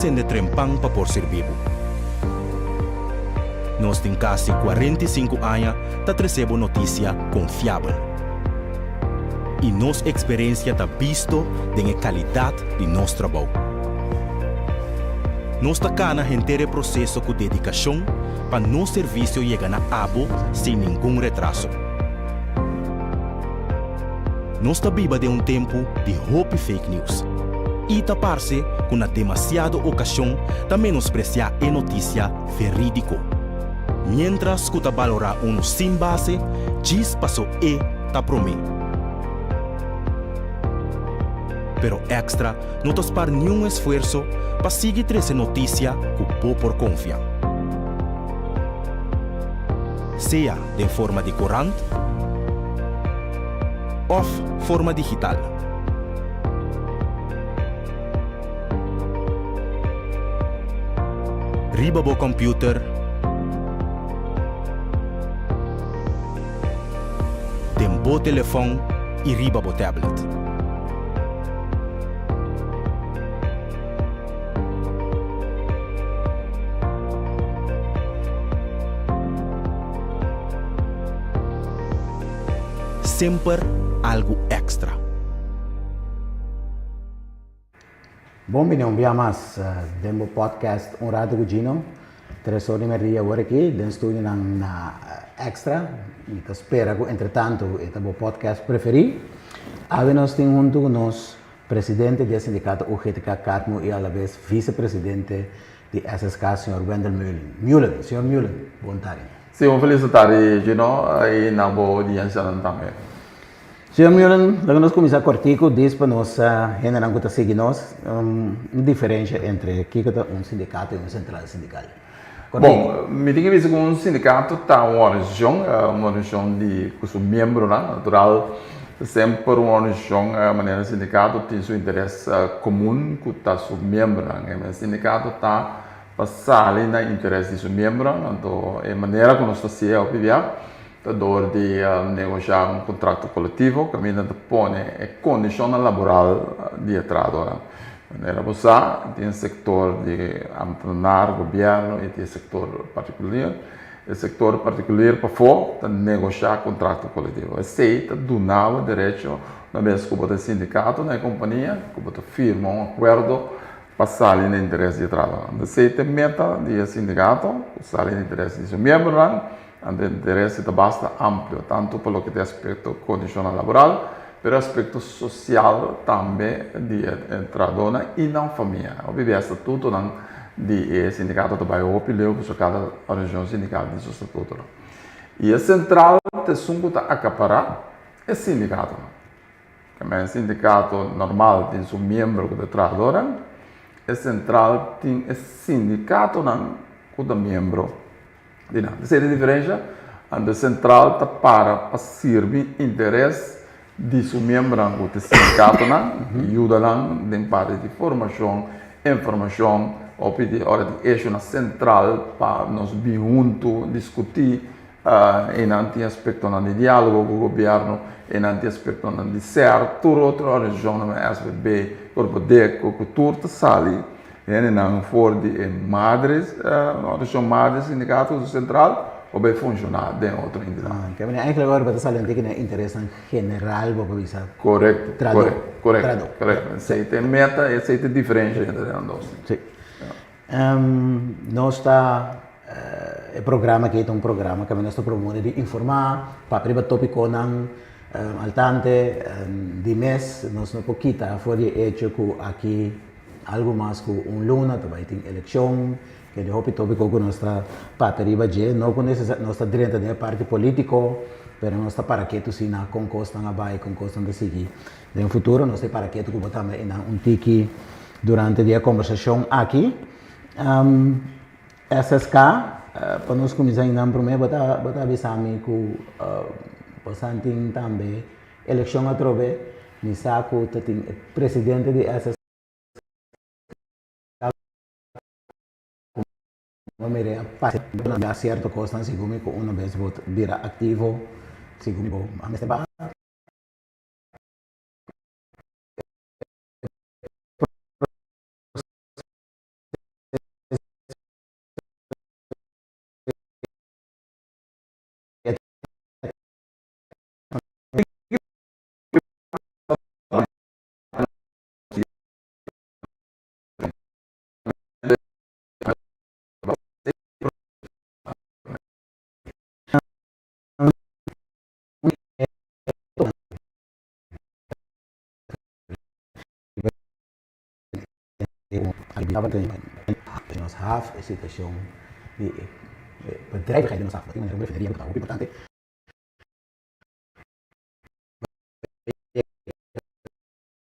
Sende trempan pa por sirbi bo. Nos tin kasi 45 aña ta trese bo notisia konfiabel. I nos eksperensia ta bisto den e kalidat di nos trabou. Nos ta kana henter e proseso ku dedikashon pa nos servisio yega na abo sin ningun retraso. Nos ta biba den un tempu di hopi fake news i ta parse ku na demasiado okashon ta menospresiá e notisia verídiko, miéntras ku ta balorá unu sin base djis paso e ta promé. Pero Extra no ta spar niun esfuerso pa sigui trese notisia ku bo por konfia. Sea den forma di korant òf forma digital. Riba bo kòmpiuter, den bo telefòn i riba bo tablet. Semper algu èkstra. Bon bini un bia mas den bo podcast Un Rato cu Gino. Tres or di merdia awor aki den studionan na Extra. Mi ta spera cu entretanto e ta bo podcast preferi. Awe nos tin hunto cu nos Presidente di e sindikato UGTK Katmu i alabes visepresidente di SSK señor Wendel Meulen. Meulen, señor Meulen, bon tardi. Sí, un felis tardi Gino i na bo audiencianan tambe. Señor Meulen, laga nos kuminsá kòrtiku dis pa nos hendenan ku ta sigui nos un diferensha entre kiko ta un sindikato i un sentral sindikal. Bon, mi tin ke bisa ku un sindikato ta un organisashon, un organisashon di ku su miembronan. Natural semper un organisashon manera sindikato tin su interes komun ku ta su miembronan. E sindikato ta pa sali na interes di su miembronan, anto e manera ku nos ta hasié hopi bia ta dor di negoshá un kontrakto kolektivo kaminda ta pone e kondishonnan laboral di e trahadónan. Manera bo sa, tin sektor di ambtenaar, gobièrnu i tin sektor partikulier. E sektor partikulier pafó ta negoshá kontrakto kolektivo. Esei ta duna bo derecho una bes ku bo ta sindikato na e kompania ku bo ta firma un akuerdo pa sali na interes di e trahadónan. Esei ta e meta di e sindikato, sali na interes di su miembronan. Anto e interes ta basta amplio, tantu pa loke ta e aspekto kondishonnan laboral, pero e aspekto sosial tambe di e trahadónan i nan famia. Hopi bia e statutonan di e sindikato ta bai hopi leu pasobra kada organisashon sindikal tin su statutonan. I e sentral ta esun ku ta akapará e sindikatonan. Kamba e sindikato normal tin su miembro ku ta trahadónan, e sentral tin e sindikatonan ku ta miembro. Di nan. Esei ta e diferensha. Anto e sentral ta para pa sirbi interes di su miembronan ku ta e sindikatonan, yuda nan den parti di formashon, informashon, hopi di ora di eshonan sentral pa nos bin huntu diskutí. Einan tin aspektonan di diálogo ku gobièrnu, einan tin aspektonan di ser, tur otro organisashonnan, SVB, Korpodeko, ku tur ta sali. Hendenan for di e madre, organisashon madre sindikato sentral por bai funshoná den otro entidat. Ah, ke manera eigenlijk ora bo ta sali nan tin interesnan general bo por bisa. Korekto, korekto, korekto, korekto. Esei ta e meta, esei ta e diferensha entre nan dos. Si. Nos ta, e programa aki ta un programa ku nos ta promove di informá, papia riba topikonan altante di mes. Nos no por kita for di e echo ku aki Algu mas ku un luna ta bai tin elekshon, kende hopi topiko ku nos ta papia riba dje, no ku nos ta drenta den e parti politiko, pero nos ta para ketu si na kon kosnan a bai, kon kosnan ta sigui den futuro, nos ta para ketu ku bo tambe einan un tiki durante di e kombersashon aki. SSK, pa nos kuminsá einan promé bo ta bo ta bisa mi ku bosan tin tambe Elekshon atrobe, mi sa ku ta tin e presidente di SSK ku mi mir'é a pasa na sierto kosnan segun mi ku una bes bo bira aktivo segun mi bo a mester baha. Nos haf e situashon di e bedrijvigheid den nos haf. Tin un refineria ku ta hopi importante.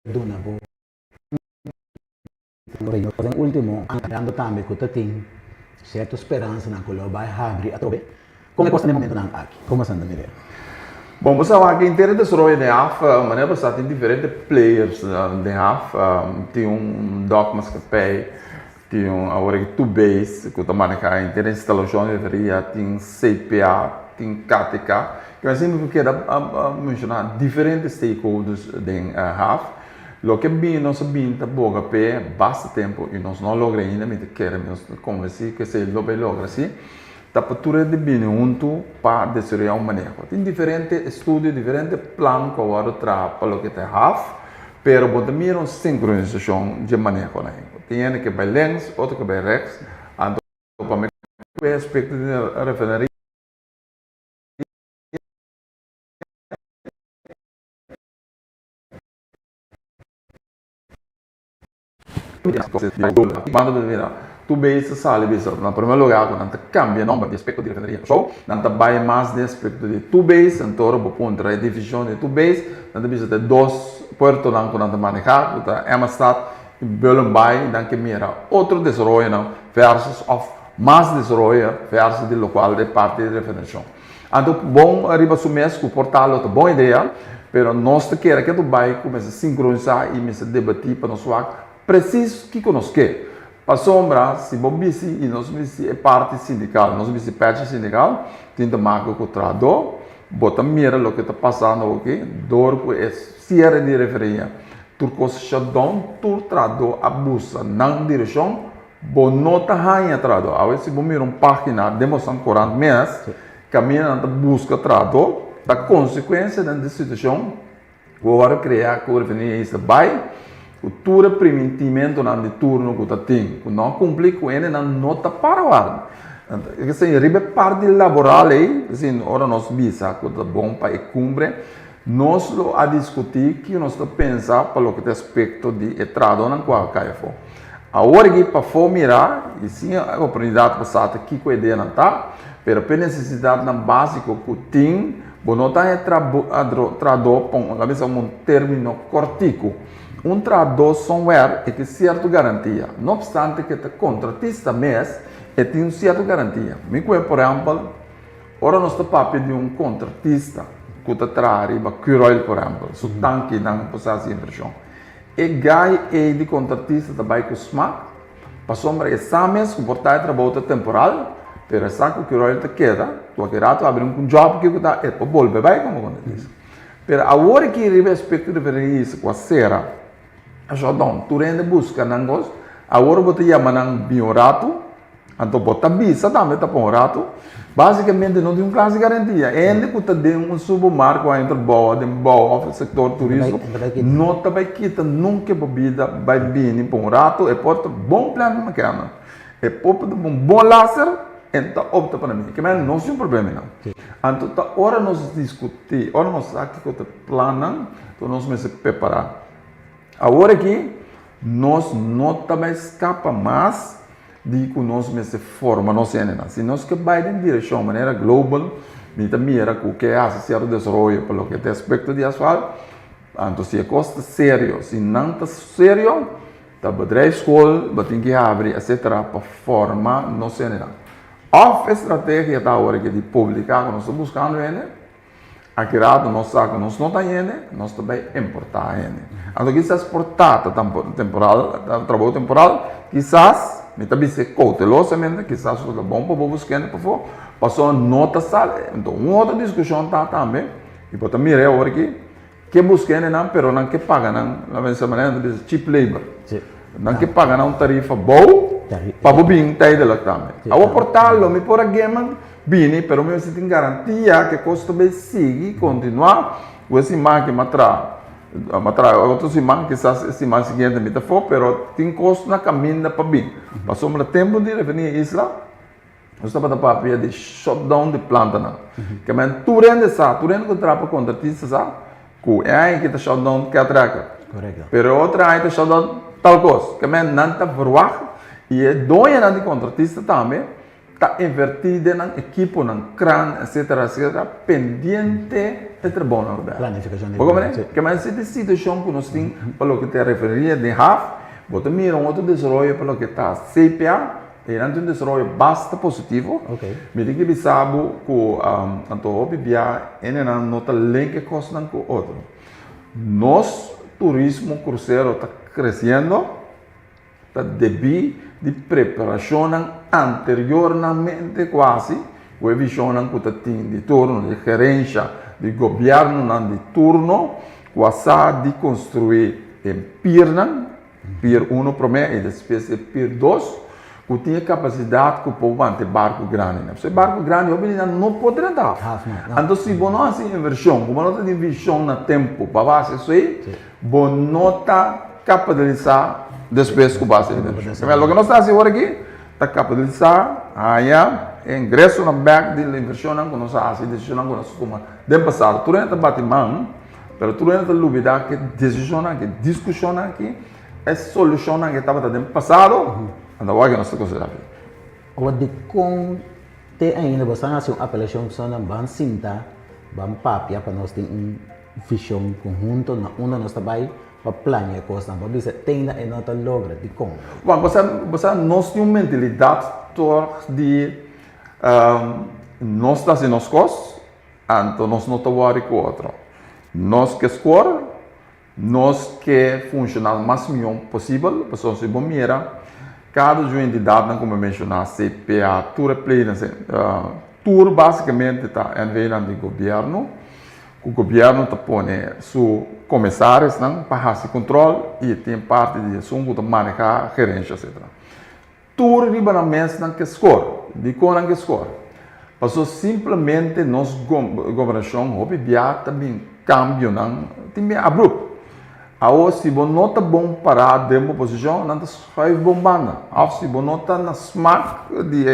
Duna bo Den ultimo, mirando tambe ku ta tin sierto speransanan ku lo bai habri atrobe, kon e kos ta den e momentonan aki? Kon boso ta mir'é? Bon, bo sa wak henter e desaroyo den haf, manera bo sa tin diferente players den haf, tin un dòk maskapei, tin un awor aki Tubeis ku ta maneha henter e instalashon di referia, tin CPA, tin KTK, ke asina mi por keda menshoná diferente stakeholders den haf. Loke bin nos a bin ta boga p'e basta tempu i nos no a logra ainda, mi ta kere, mi ta konvensí ku esei lo bai logra si, ta pa tur hende bini huntu pa desaroyá un maneho. Tin diferente estudio, diferente plan ku a wòrdu traha pa loke ta e haf, pero bo ta mira un sinkronisashon dje manehonan ei. Tin hende ke bai links, otro ke bai rèks, anto pa mi ku e aspekto di refineria. Banda ta mira tur bes ta sali bisa na primer lugar ku nan ta kambia nomber di aspekto di refineria Kòrsou nan ta bai mas den aspekto di tur bes anto ora bo puntra e divishon di tur bes nan ta bisa ta e dos puertonan ku nan ta maneha ku ta Emmastad i Bullenbaai nan ke mira otro desaroyonan versus òf mas desaroyo versus di lokual ta e parti di refinashon. Anto bon riba su mes ku por ta lo ta bon idea, pero nos ta kere ke bai ku mester sinkronisá i mester debatí pa nos wak presis kiko nos ke. Pasobra si bo bisti i nos bisti e parti sindikal, nos bisti pèchi sindikal, tin ta maka ku trahadó, bo ta mira loke ta pasando awoki dor ku e siere di referia tur kos shut down, tur trahadó a busa nan direkshon Bo no ta haña trahadó. Awe si bo mira un página den boso korant mes, kaminda nan ta buska trahadó, ta konsekuensianan di situashon ku a wòrdu kreá ku refineria Isla bai, ku tur e primintimentunan di turno ku ta tin, ku no a kumpli ku hendenan no ta para warda. Esei riba e parti laboral ei, esei ora nos bisa ku ta bon pa e kumbre, nos lo a diskutí kiko nos ta pensa pa loke ta aspekto di e trahadónan ku a kai afó. Awor aki pafó mirá i sin e oportunidat pa sa ta kiko e ideanan ta, pero p'e nesesidatnan básiko ku tin, bo no ta haña trahadó pa un, laga bisa un término kòrtiku. Un trahadó somewhere e tin sierto garantia, no opstante ku e ta kontratista mes, e tin un sierto garantia. Mi ku e por ehèmpel, ora nos ta papia di un kontratista ku ta traha riba Curoil por ehèmpel, su tankinan por sa hasi invershon. E guy ei di kontratista ta bai ku smak, pasobra e sa mes ku por ta e trabou ta temporal, pero e sa ku Curoil ta keda, kualke rato abri un job kiko ta, e por bolbe bai komo kontratista. Pero awor aki riba e aspekto di referensia ku a sera, a shutdown, tur hende buska nan kos, awor bo ta yama nan bin un ratu, Anto bo ta bisa tambe ta pa un ratu. Básicamente no tin un klase garantia. Hende ku ta den un supermarkt ku a entra bou den bou òf sektor turismo no ta bai kita nunka bo bida bai bini pa un ratu. E por ta bon plan mekano. E por ta un bon laser e ta opta pa nan bini. Ke manera nos tin un problema einan. Anto ta ora nos diskutí, ora nos sa kiko ta plannan, to nos mester prepará. Awor aki nos no ta bai skapa mas di ku nos mester forma nos hendenan. Si nos ke bai den direkshon manera global, mi ta mira ku ke hasi sierto desaroyo pa loke ta aspekto di asfalt, anto si e kos ta serio, si nan ta serio, ta bedrijfschool bo tin ki habri etcetera pa forma nos hendenan. Òf e strategia ta awor aki di publiká ku nos ta buskando hende. Aki rato nos sa ku nos no ta hende, nos ta bai importá hende. Anto kisas por ta ta temporal, ta trabou temporal, kisas, mi ta bisa koutelosamente, kisas lo ta bon pa bo buska hende pafó, pasobra no ta sali. Anto un otro diskushon ta tambe, i bo ta mira e awor aki, Ke buska hendenan pero nan ke paga nan, la mester manera nan ta bisa cheap labor. Nan ke paga nan un tarifa bou pa bo bin tijdelijk tambe. Awor por tal lo mi por a gemen bini pero mi mester tin garantia ke kos ta bay sigui kontinua ku e siman ke mi a traha. Mi a traha otro siman kisas e siman siguiente mi ta afó pero tin kos na kaminda pa bin. Pasobra tempu di refineria Isla. Nos tabata papia di shutdown di plantanan. Ke men tur hende sa, tur hende ku traha pa kontratista sa ku e aña aki ta shutdown Cat Record. Korekto. Pero e otro aña ta shutdown tal kos. Ke men nan ta verwagt. I e doñonan di kontratista tambe ta invertí den nan ekiponan, kran, etcetera, etcetera, pendiente e trabounan lo bèk. Planifikashon di Bo komprende? Ke men si di situashon ku nos tin pa loke ta refineria den haf, bo ta mira un otro desaroyo pa loke ta CPA, einan tin un desaroyo basta positivo. Mi tin ke bisa bo ku anto hopi bia hendenan no ta link e kosnan ku otro. Nos turismo krusero ta kresiendo. Ta debí di preparashonnan anteriornamente ku hasi ku e vishonnan ku ta tin di turno di gerensha di gobièrnunan di turno ku a sa di konstruí e pirnan, pir uno promé i despues e pir dos, ku tin e kapasidat ku por wanta e barku grandinan. Pasobra e barku grandi hopi di nan no por drenta haf. Anto si bo no hasi invershon, ku bo no ta tin vishon na tempu pa bo hasi esei, Bo no ta kapitalisá despues ku bo hasi invershon. Primer, loke nos ta hasi ora aki ta kapitalisá, haña e ingresonan bèk di invershonnan ku nos a hasi, desishonnan ku nos a tuma den pasado. Tur hende ta bati man, pero tur hende ta lubidá ku e desishonnan aki, diskushonnan aki, e solushonnan aki tabata den pasado, anto awor aki nos ta konsiderá aki. Awor dikon te ainda bo esnan hasi un apelashon ku esnan ban sinta, ban papia pa nos tin un Vision conhunto na unda nos ta bay pa plania e cosnan pa bisa teinda e no ta logra dicon? Bon, bo sa, bo sa nos tin un mentalidad toch di nos ta haci nos cos, anto nos no ta worry cu otro. Nos ke score, nos ke funciona mas miho posibel, pasobra si bo mira cada dje entidadnan cu mi menciona, CPA, tur e pleinan, tur basicamente ta NVnan di gobierno, Ku gobièrnu ta pone su komisarisnan pa hasi kontrol i e tin parti di esun ku ta manehá gerensha etcetera. Tur riba nan mes nan ke skor. Dikon nan ke skor? Paso simplemente nos gobernashon hopi bia ta bin kambionan tin bin abrupt. Awor si bo no ta bon pará den bo posishon nan ta schuif bo un banda. Òf si bo no ta na smak di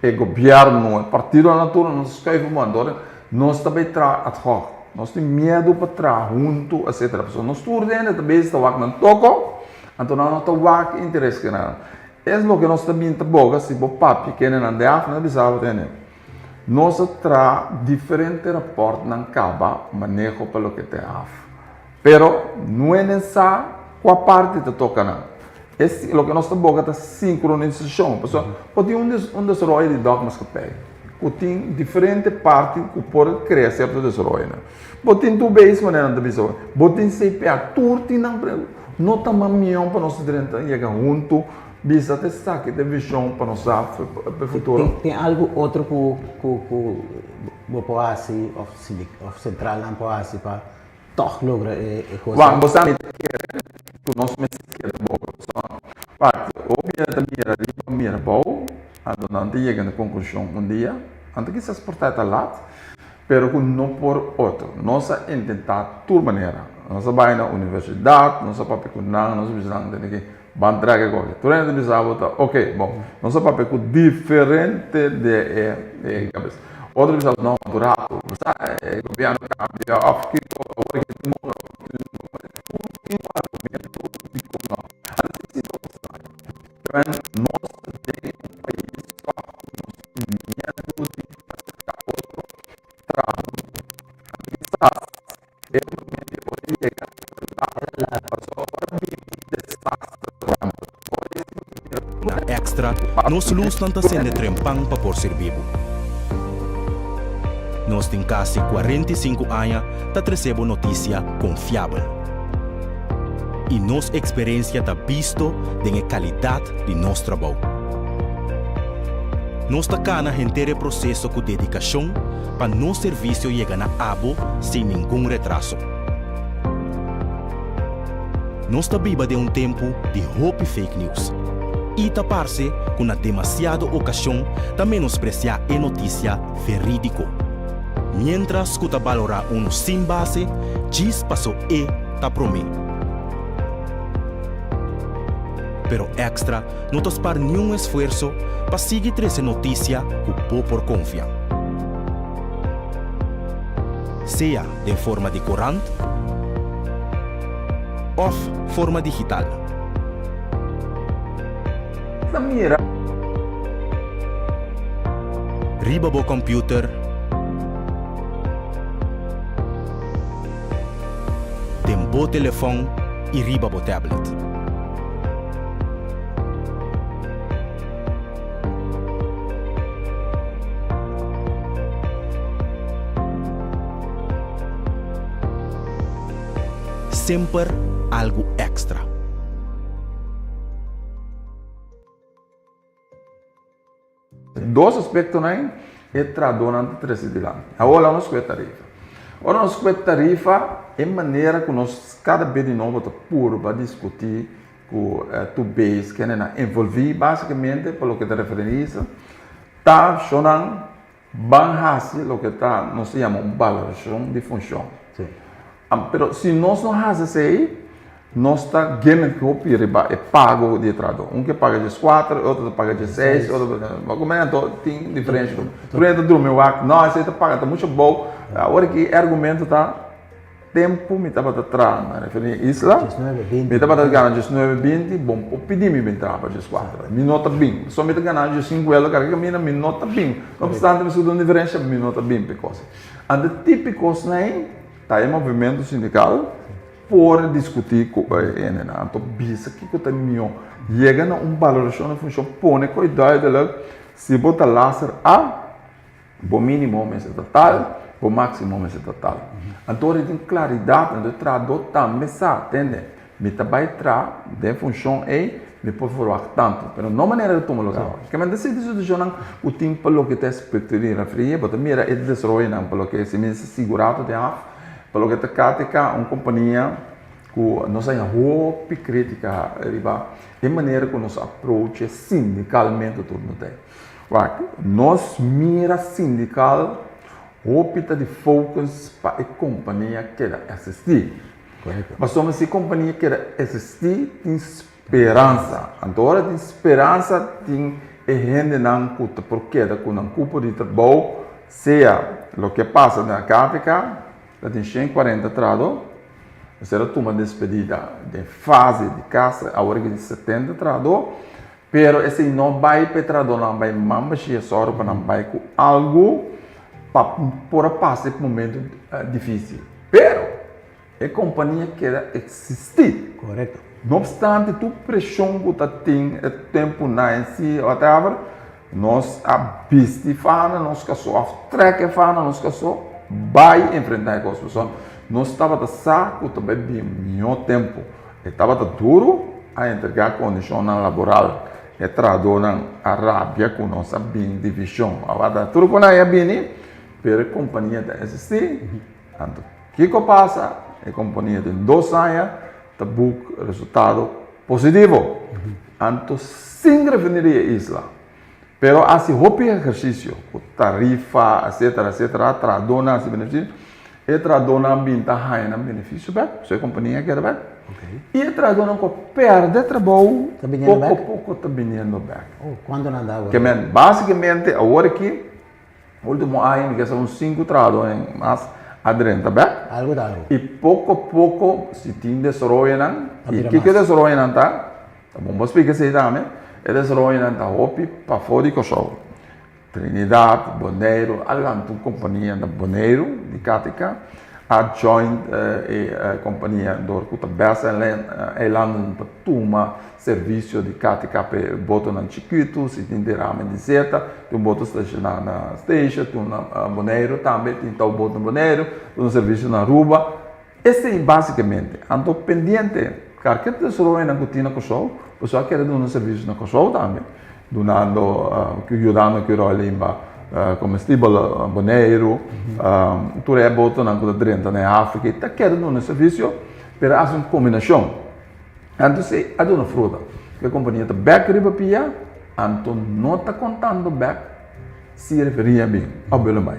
e gobièrnu, e partidonan tur nan ta schuif bo un banda. Nos ta bay traha ad hoc. Nos tin miedu pa traha huntu, etcetera. Pasobra nos tur hende ta bezig ta wak nan toko, anto nan no ta wak interes general. Es loke nos ta bin ta boga si bo papia kendenan den af, nan ta bisa bo tende, nos a traha diferente raportnan kaba maneho pa loke ta e af. Pero nuenen sa kua parti ta toka nan. E loke nos ta boga ta sinkronisashon. Pasobra por tin un desaroyo di dòkmaskapij ku tin diferente parti ku por krea sierto desaroyonan. Bo tin tur beis manera nan ta bisa bo. Bo tin CPA, tur tin nan pre. No ta mas mihó pa nos drenta yega huntu bisa ta esaki ta e vishon pa nos sa pa e futuro. Tin algu otro ku ku bo por hasi òf sentralnan por hasi pa Tòg logra e kos. Wak, bo sa mi ta kere ku nos mester keda boka. Pasobra, wak, hopi hende ta mira riba, mira bou, anto nan ta yega na konklushon un dia, anto kisas por ta e ta lat, pero ku no por otro. Nos a intentá tur manera. Nos a bai na universidat, nos a papia ku nan, nos a bisa nan tene ke ban trèk e kos. Tur hende ta bisa bo ta oke, bon, nos a papia ku diferente di e kabes. Otro bisa no, tur rato, bo sa e gobierno cambia of kiko, awor ki tin mono, tur tin un argumento dikon no. Anto si si bo sa, pero nos ta den un pais toch ku nos tin miedu di aserka otro, traha huntu. Anto kisas e momento e por yega ta laat, pasobra ora bin un desastre por ehempel, ora e si bo ta mira Na Extra, nos lusnan ta sende trempan pa por sirbi bo. Nos tin kasi 45 aña ta trese bo notisia konfiabel. I nos eksperensia ta bisto den e kalidat di nos trabou. Nos ta kana henter e proseso ku dedikashon pa nos servisio yega na abo sin ningun retraso. Nos ta biba den un tempu di hopi fake news i ta parse ku na demasiado okashon ta menospresiá e notisia verídiko, miéntras ku ta balorá unu sin base djis paso e ta promé. Pero Extra no ta spar niun esfuerso pa sigui trese notisia ku bo por konfia. Sea den forma di korant òf forma digital. Ta mira. Riba bo computer. Den bo telefon y riba bo tablet. Semper algu extra. Dos aspektonan e trahadónan ta trese dilanti. Awor laga nos ku e tarifa. Ora nos ku e tarifa, e manera ku nos kada bes di nobo ta purba diskutí ku tur bes kendenan envolví básikamente pa loke ta referendista, ta shownan Ban hasi loke ta nos ta yama un balorashon di funshon. Pero si nos no hasi esei, nos ta geme hopi riba e pago di e trahadó. Un ke paga dieskuater, e otro ta paga diesseis, e otro ta paga. Bo anto tin diferensha. Tur hende ta drumi wak, no esei ta paga ta muchu abou. Awor aki e argumento ta. Tempu mi tabata traha na Refineria Isla, mi tabata gana diesnuebe binti, bon por pidi mi bin traha pa dieskuater. Mi no ta bin. Pasobra mi ta gana diesinku wèlta kada kaminda, mi no ta bin. No opstante mi suda un diferensha, mi no ta bin pa e kos. Anto tipi kosnan ei ta e movimentu sindikal por diskutí ku e hendenan. Anto bisa kiko ta mihó. Yega na un balorashon di funshon, pone koe duidelik si bo ta laster a. Bo mínimo mester ta tal, bo máksimo mester ta tal. Anto ora tin klaridat, anto e trahadó tambe sa, tende, mi ta bai traha den e funshon ei, mi por ferwagt tantu. Pero no manera ta tuma lugá awe. Kementi si situashonnan ku tin pa loke ta aspekto di refria, bo ta mira e desaroyonan pa loke si mi sigurá tot e haf, pa loke ta KTK, un kompania ku nos a haña hopi krítika riba e manera ku nos approach sindikalmente tur no ta ei. Wak, nos mira sindikal hopi ta di focus pa e kompania keda eksistí. Pasobra si e kompania keda eksistí tin speransa. Anto ora tin speransa tin e hendenan ku ta por keda ku nan kupo di trabou, sea loke a pasa den KVK, ta tin 140 trahadó, mester a tuma despedida den fase di kasa, awor aki tin 70 trahadó. Pero esei no bai pa e trahadónan bai man bashia sòru pa nan bai ku algu pa por a pasa e momento difísil. Pero e kompania keda eksistí. Korekto. No opstante tur preshon ku ta tin e tempunan esei whatever, nos a bisti fana nos kasó òf trèk e fana nos kasó bai enfrentá e kos pasobra nos tabata sa ku ta bai bin mihó tempu. E tabata duru a entregá kondishonnan laboral. E trahadónan a rabia ku nos a bin divishon. Awor tur ku nan a bini, pero e kompania ta eksistí. Anto kiko pasa? E kompania den dos aña ta buk resultado positivo. Anto sin refineria Isla. Pero hasi hopi ehersisio ku tarifa etcetera etcetera trahadónan hasi benefisio e trahadónan bin ta haña nan benefisio bèk so e kompania keda bèk i e trahadónan ku a pèrdè trabou poko poko ta biniendo bèk. Ke men basikamente awor aki ultimo aña mi ke sa un sinku trahadónan mas a drenta bèk i poko poko si tin desaroyonan i kiko e desaroyonan ta? Ta bon pa splika esei tambe, e desaroyonan ta hopi pafó di Kòrsou. Trinidad, Boneiru, a lanta un kompania na Boneiru di KTK, a join e kompania dor ku ta bèst eilanden pa tuma servisio di KTK pa e botonan chikitu, si tin derame di zeta, tin un boto stashoná na Statia, tin un na Boneiru tambe, tin tou boto na Boneiru, tin un servisio na Aruba. Esei básikamente. Anto pendiente karke desaroyonan ku tin na Kòrsou, pasobra a kere duna servisio na Kòrsou tambe, dunando, yudando ku ròl limba komestibel Boneiru, tur e botonan ku ta drenta na e Afrika ta kere duna servisio, pero a hasi un kombinashon. Anto esei a duna fruta. E kompania ta bèk riba pia, anto no ta kontando bèk. Si e referia bin, òf belo bai.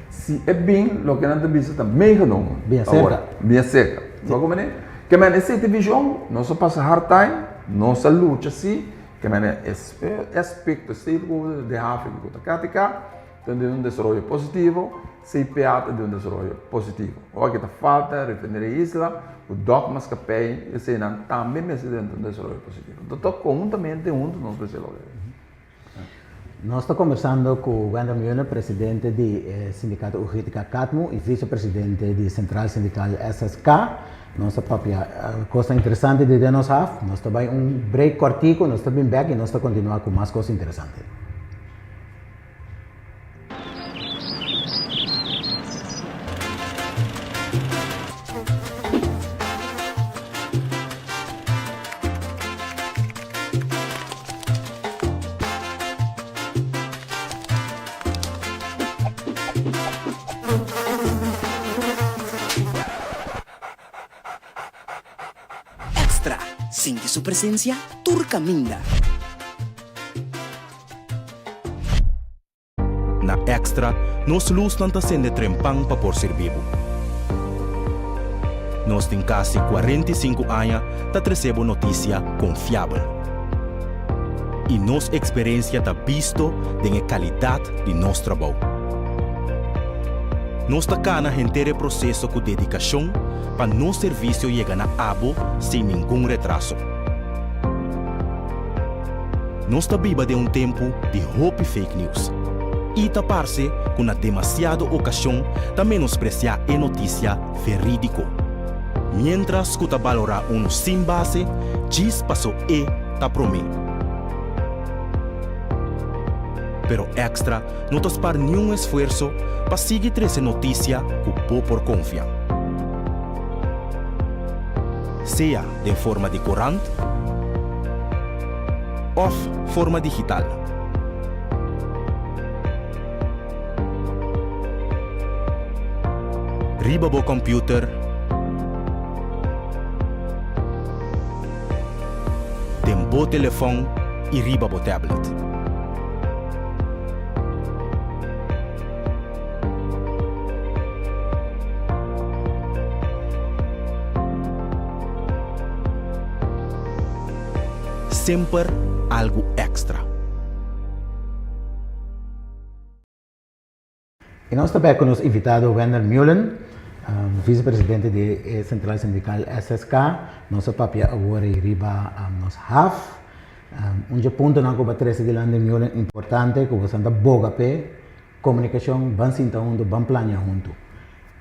Si e bin, loke nan ta bisa ta meegenomen. Bia serka. Bia serka. Bo komprende? Ke men esei ta e vision, nos a pasa hard time, nos a lucha si, ke men e aspekto stakeholder den Afrika ku ta KTK, ta den un desaroyo positivo. CPA ta den un desaroyo positivo. Ora ki ta falta refineria Isla ku dòk Maskapei eseinan tambe mester den un desaroyo positivo. Enton ta konhuntamente huntu nos mester logra esei. Nos ta kombersando ku Wendell Mueller, presidente di e sindikato UGTK Katmu i visepresidente di Sentral Sindikal SSK. Nos ta papia kosnan interesante di den nos haf. Nos ta bai un break kòrtiku, nos ta bin bèk i nos ta kontinuá ku mas kos interesante. Extra, Sinti su presencia tur caminda. Na Extra, nos lusnan ta sende trempan pa por sirbi bo. Nos tin kasi 45 aña ta trese bo notisia konfiabel. I nos eksperensia ta bisto den e kalidat di nos trabou. Nos ta kana henter e proseso ku dedikashon pa nos servisio yega na abo sin ningun retraso. Nos ta biba den un tempu di hopi fake news i ta parse ku na demasiado okashon ta menospresiá e notisia verídiko, miéntras ku ta balorá unu sin base djis paso e ta promé. Pero Extra no ta spar niun esfuerso pa sigui trese notisia ku bo por konfia. Sea den forma di korant òf forma digital. Riba bo kòmpiuter, den bo telefòn i riba bo tablet. Semper algu èkstra. I nos ta bek ku nos invitado Wendell Meulen, visepresidente di e sentral sindikal SSK. Nos a papia awor ei riba nos haf. Un dje puntonan ku bo a trese dilanti Meulen importante ku boso ta boga p'e Komunikashon, ban sinta huntu, ban plania huntu.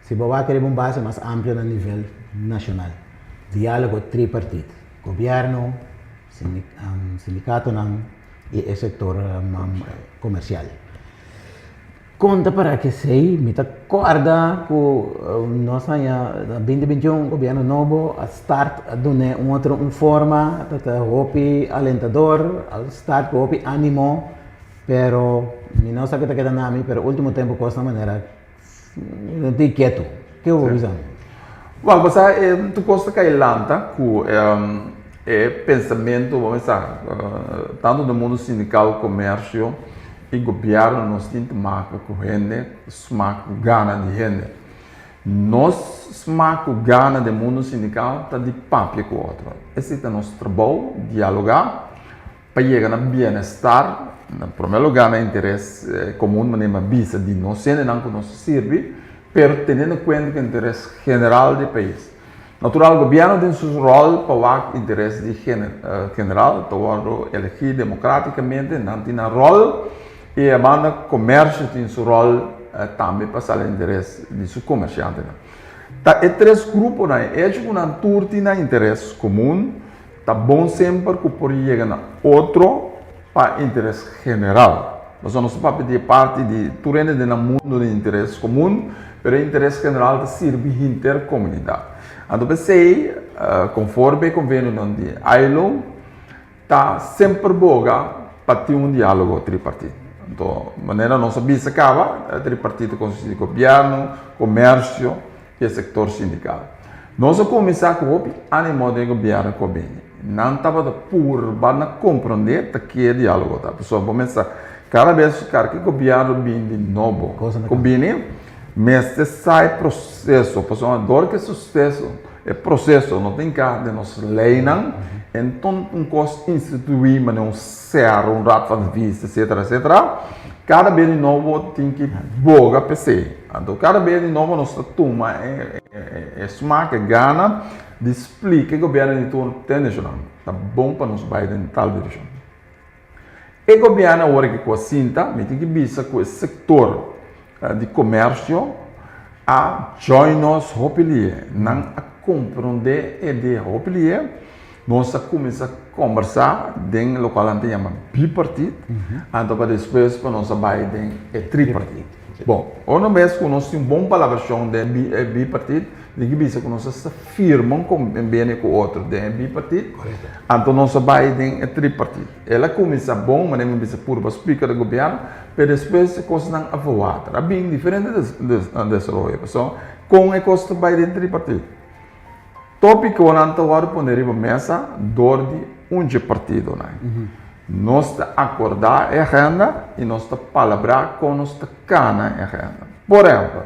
Si bo wak riba un base mas amplio na nivel nashonal, diálogo tripartit, gobièrnu, sindikatonan i e sektor komersial. Kon ta para kesei? Mi ta kòrda ku nos haña na binti 21 gobièrnu nobo a start a dun'é un otro un forma ta ta hopi alentador, a start ku hopi ánimo. Pero mi no sa ke ta keda na mi, pero ultimo tempo kosnan manera no tin ketu. Ke bo por bisa mi? Wèl, bo sa e tur kos ta kai lanta ku e pensamentu, bo mester sa, tantu den mundu sindikal, komersio i gobièrnu nos tin te maka ku hende, smak ku gana di hende. Nos smak ku gana den mundu sindikal ta di papia ku otro. Esei ta nos trabou, dialogá. Pa yega na bienestar, na promé lugá na interes komun manera mi a bisa di nos hendenan ku nos ta sirbi, pero teniendo kuenta ku interes general di pais. Natural gobièrnu tin su ròl pa wak interes di general, ta wòrdu elegí demokratikamente, nan tin nan ròl i e banda komersio tin su ròl tambe pa sali interes di su komershantenan. Ta e tres gruponan, e echo ku nan tur tin nan interes komun, Ta bon semper ku por yega na otro pa interes general. Pasobra nos ta papia di e parti di tur hende den nan mundu di interes komun, pero e interes general ta sirbi hinter komunidat. Anto p'esei, konforme e konvenionan di ILO, ta semper boga pa tin un diálogo tripartit. Anto, manera nos a bisa kaba, tripartit ta konsistí di gobièrnu, komersio, e sektor sindikal. Nos a kuminsá ku hopi ánimo den gobièrnu ku a bini. Nan tabata purba na komprondé ta ke e diálogo ta. Pasobra bo mester sa, kada bes ku karke gobièrnu bini di nobo ku bini, mester sa e proseso. Pasobra dor ku e suseso, e proseso no ta hinká den nos leinan, enton un kos instituí manera un sèr, un raad van advies, etsetera, etsetera, kada bes di nobo tin ki boga p'esei. Anto kada bes di nobo nos ta tuma e smak, e gana di splika e gobièrnu di turno te nashonal. Ta bon pa nos bai den tal direkshon. E gobièrnu awor aki ku a sinta, mi tin ki bisa ku e sektor di komersio a join nos hopi lihe. Nan a komprondé e idea hopi lihe. Nos a kuminsá kombersá den lokual nan ta yama bipartit, anto pa despues pa nos a bai den e tripartit. Bon, ora bes ku nos tin un bon palabrashon den e bipartit, mi tin ki bisa ku nos a firma un kombenio ku otro den e bipartit, anto nos a bai den e tripartit. El a kuminsá bon, manera mi bisa purba splika di gobièrnu, pero despues e kosnan a verwater. A bin diferente desaroyo, pasobra kon e kos ta bai den tripartit? Tópikonan ta wòrdu pone riba mesa dor di un dje partidonan. Nos ta akordá e agenda i nos ta palabrá kon nos ta kana e agenda. Por ehèmpel,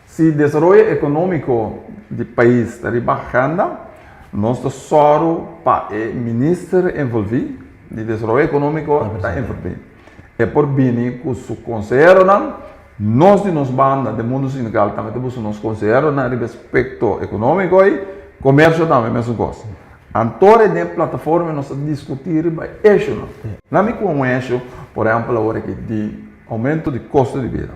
si desaroyo ekonómiko di pais ta riba agenda, nos ta sòru pa e minister envolví di desaroyo ekonómiko ta envolví. E por bini ku su konseheronan. Nos di nos banda den mundu sindikal tambe ta buska nos konseheronan riba aspekto ekonómiko i komersio tambe mesun kos. Anto den e plataforma nos ta diskutí riba e eshunan. Na mi ku un eshu, por ehèmpel awor aki di oumento di kosto di bida.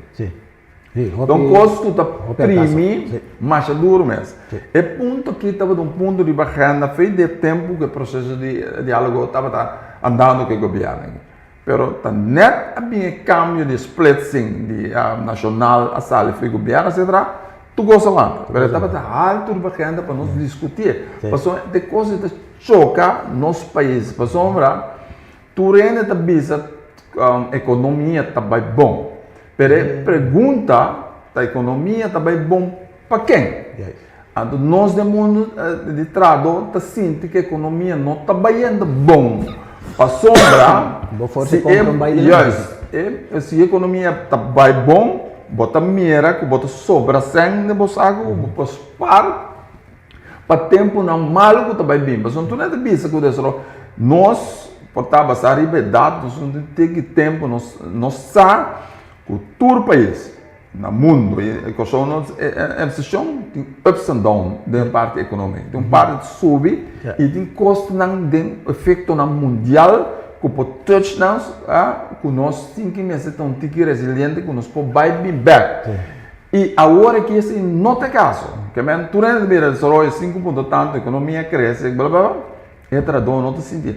Ta un kos ku ta primi masha duru mes. E punto aki tabata un punto riba agenda fe di e tempu ku e proseso di diálogo tabata andando ku e gobièrnu. Pero ta net a bin e cambio di splitsing di nacional a sali for e gobierno etcetera, tur cos a wanta. Pero e tabata haltu riba agenda pa nos discuti. Pasobra e cos ta choca nos pais. Pasobra tur hende ta bisa economia ta bay bon. Pero e pregunta ta economia ta bay bon pa ken? Anto nos den mundu di trahadó ta sinti ku ekonomia no ta bayendo bon pasobra si e juist e si ekonomia ta bai bon bo ta mira ku bo ta sobra sèn den bo saku ku bo por spar pa tempunan malu ku ta bai bin pasobra tur nan ta bisa ku desaroyo nos por ta basá riba edat nos no tin tiki tempu nos nos sa ku tur pais Na mundo e Kòrsou no e reseshon tin ups and down den e parti ekonómiko. Tin un parti ta subi i tin kosnan den efektonan mundial ku por touch nos ku nos tin ki mester ta un tiki resiliente ku nos por bai bin bèk. I awor aki esei no ta e kaso. Ke men tur hende ta mira desaroyo sinku punto tantu, ekonomia krese bla bla bla, e trahadó no ta sinti.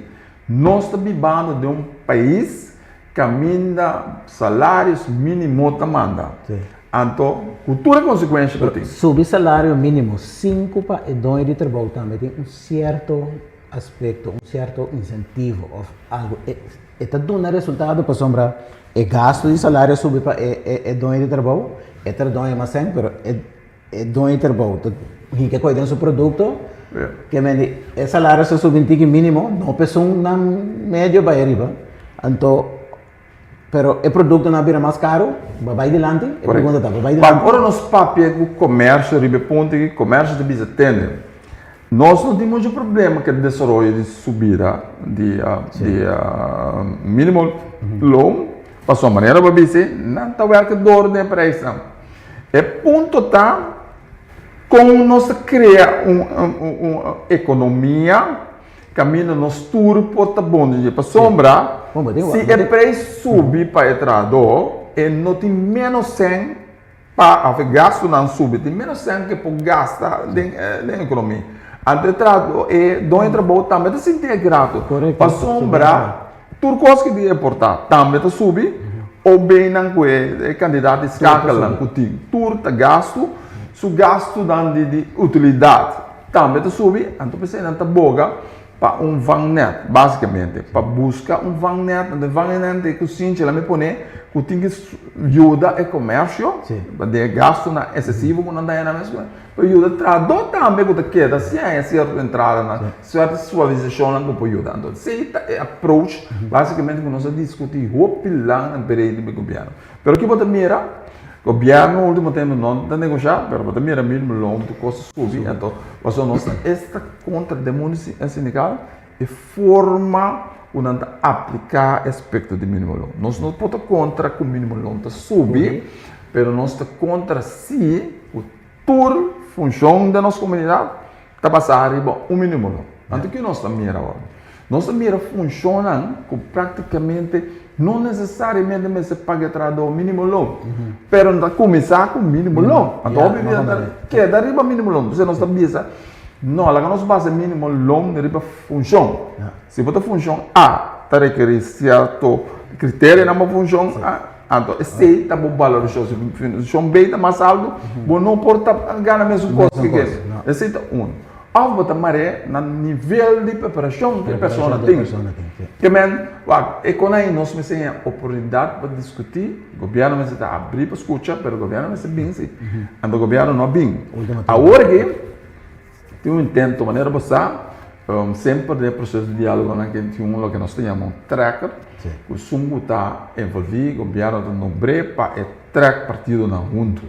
Nos ta bibando den un pais Caminda salarios minimo ta manda. Anto cu tur e consecuencia cu tin. Subi salario minimo sinku pa e doño di trabou tambe tin un cierto aspecto, un cierto incentivo of algo. E ta duna resultado pasobra e gasto di salario a subi pa e doño di trabou, e ta doño mas sèn pero e E doño di trabou ta hinka koe den su produkto, ke men di e salario sa subi un tiki minimo, no pa esun nan medio bai ariba, anto pero e produktonan a bira mas karu, bo bai dilanti? E pregunta ta, bo bai dilanti? Ora nos papia ku komersio riba e punto aki, komersio ta bisa tende, nos no tin mucho problema ku e desaroyo di subida di di minimo loon, pasobra manera bo a bisa nan ta wèrk dor den e prijsnan. E punto ta kon nos ta krea un un ekonomia kaminda nos tur por ta bon di dje. Pasobra si e preis subi pa e trahadó e no tin ménos sèn pa òf e gastunan subi tin ménos sèn ku e por gasta den den ekonomia. Anto e trahadó e doño di trabou tambe ta sinti e grato pasobra. Tur kos ki tin importá tambe ta subi, OB-nan ku e kantidat di skakelnan ku tin, tur ta gastu, su gastunan di di utilidat tambe ta subi, anto p'esei nan ta boga pa un vangnet, basikamente, pa buska un vangnet, anto e vangnet ta e kusinchi, laat mi pone, ku tin ki yuda e komersio, pa den e gastunan esesivo ku nan ta haña nan mes. Pa yuda trahadó tambe ku ta keda sin haña sierto entradanan, sierto suavisashonnan ku por yuda. Anto esei ta e approach basikamente ku nos a diskutí hopi lang na periodo di gobièrnu. Pero ki bo ta mira? Gobièrnu ultimo tempu no ta negoshá, pero bo ta mira mil milon tur kos a subi, anto pasobra nos ta esta kontra den mundu sindikal e forma ku nan ta apliká e aspekto di minimo loon. Nos no por ta kontra ku minimo loon ta subi. Pero nos ta kontra si ku tur funshon den nos komunidat ta basá riba un mínimo loon. Anto ke nos ta mira awor? Nos ta mira funshonnan ku práktikamente no nesesariamente mester paga e trahadó mínimo loon, pero nan ta kuminsá ku mínimo loon. Anto hopi bia nan ta keda riba mínimo loon. P'esei nos ta bisa, no, laga nos basa e mínimo loon riba funshon. Si bo ta funshon A ta rekerí sierto kriterianan pa funshon A, anto esei ta bo balorashon. Si funshon B ta mas altu, bo no por ta gana mesun kos ku e. Esei ta unu. Òf bo ta mar'é na nivel di preparashon ku e persona tin. Ke men, wak, e kon ei nos mester haña oportunidat pa diskutí. Gobièrnu mester ta abrí pa skucha, pero gobièrnu mester bin si. Anto gobièrnu no a bin. Awor aki tin un intento, manera bo sa, semper den e proseso di diálogonan ke tin un loke nos ta yama un tracker, ku esun ku ta envolví, gobièrnu ta nombr'é pa e trèk partidonan huntu.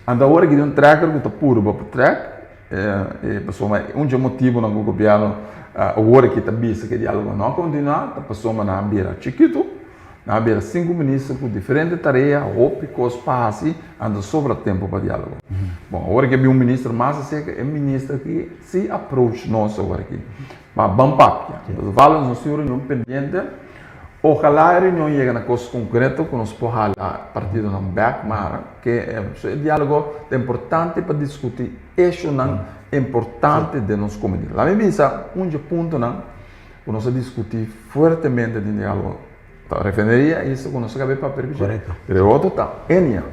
Anto awor aki tin un tracker ku ta purba pa trèk. E pasobra un dje motibunan ku gobièrnu awor aki ta bisa ku e diálogo no a kontinuá ta pasobra nan a bira chikitu, nan a bira sinku minister ku diferente tarea, hopi kos pa hasi, anto sobra tempu pa diálogo. Bon, awor aki a bin un minister mas aserka, e minister aki si approach nos awor aki pa ban papia. Total nos tin un reunion pendiente, ojalá e reunion yega na kos konkreto ku nos por hala partidonan bèk, maar. Ke e diálogo ta importante pa diskutí eshonan importante den nos komunidat. Laat mi bisa un dje puntonan ku nos a diskutí fuertemente den diálogo ta refineria i esei ku nos a kaba e papia riba dje. Pero e otro ta Enia.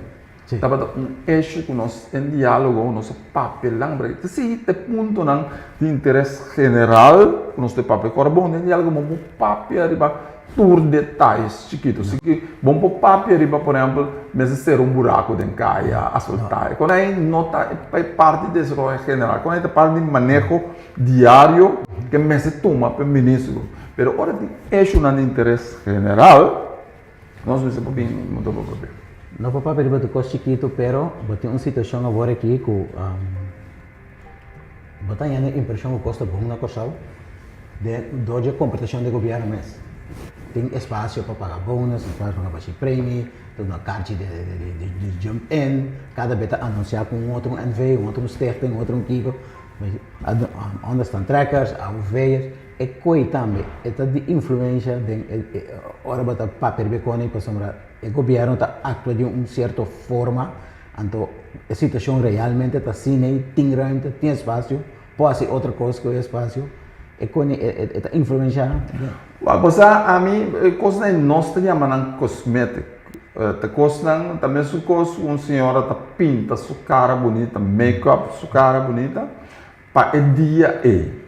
Tabata un esho ku nos den diálogo nos a papia lan brei. Ta sigui ta e puntonan di interes general ku nos ta papia. Kòrda bon den diálogo bo por papia riba Tur detayes chikitu. Si ki bon por papia riba, por ehempel, mester sera un buraku den kaya, asfaltá. E kon ei no ta e parti di desaroyo general. E kon ei ta parti di maneho diario ke mester tuma pa e ministro. Pero ora tin eshunan di interes general, nos mester por bin huntu pa papia. No por papia riba tur kos chikitu, pero bo tin un situashon awor aki ku. Bo ta hañando impreshon ku kos ta bon na Kòrsou den dor dje komportashon di gobièrnu mes. Tin espasio pa paga bonus, espasio pa paga bashi premi, ta duna karchi di jump in, kada be ta anunsiá ku un otro un NV, un otro un stichting, un otro un kiko, onderstand trekkers, AOV'ers, e koi tambe e ta di influensha den e ora bo ta papia riba e koni pasobra e gobièrnu ta aktua di un sierto forma. Anto e situacion realmente ta asina ei, tin ruimte, tin espacio, por haci otro cos cu e espacio, e con e ta influencia. Wak, bo sa, ami e cosnan ei nos ta yama nan cosmetic. Ta cosnan, ta mesun cos cu un señora ta pinta su cara bunita, make up su cara bunita, pa e dia ei.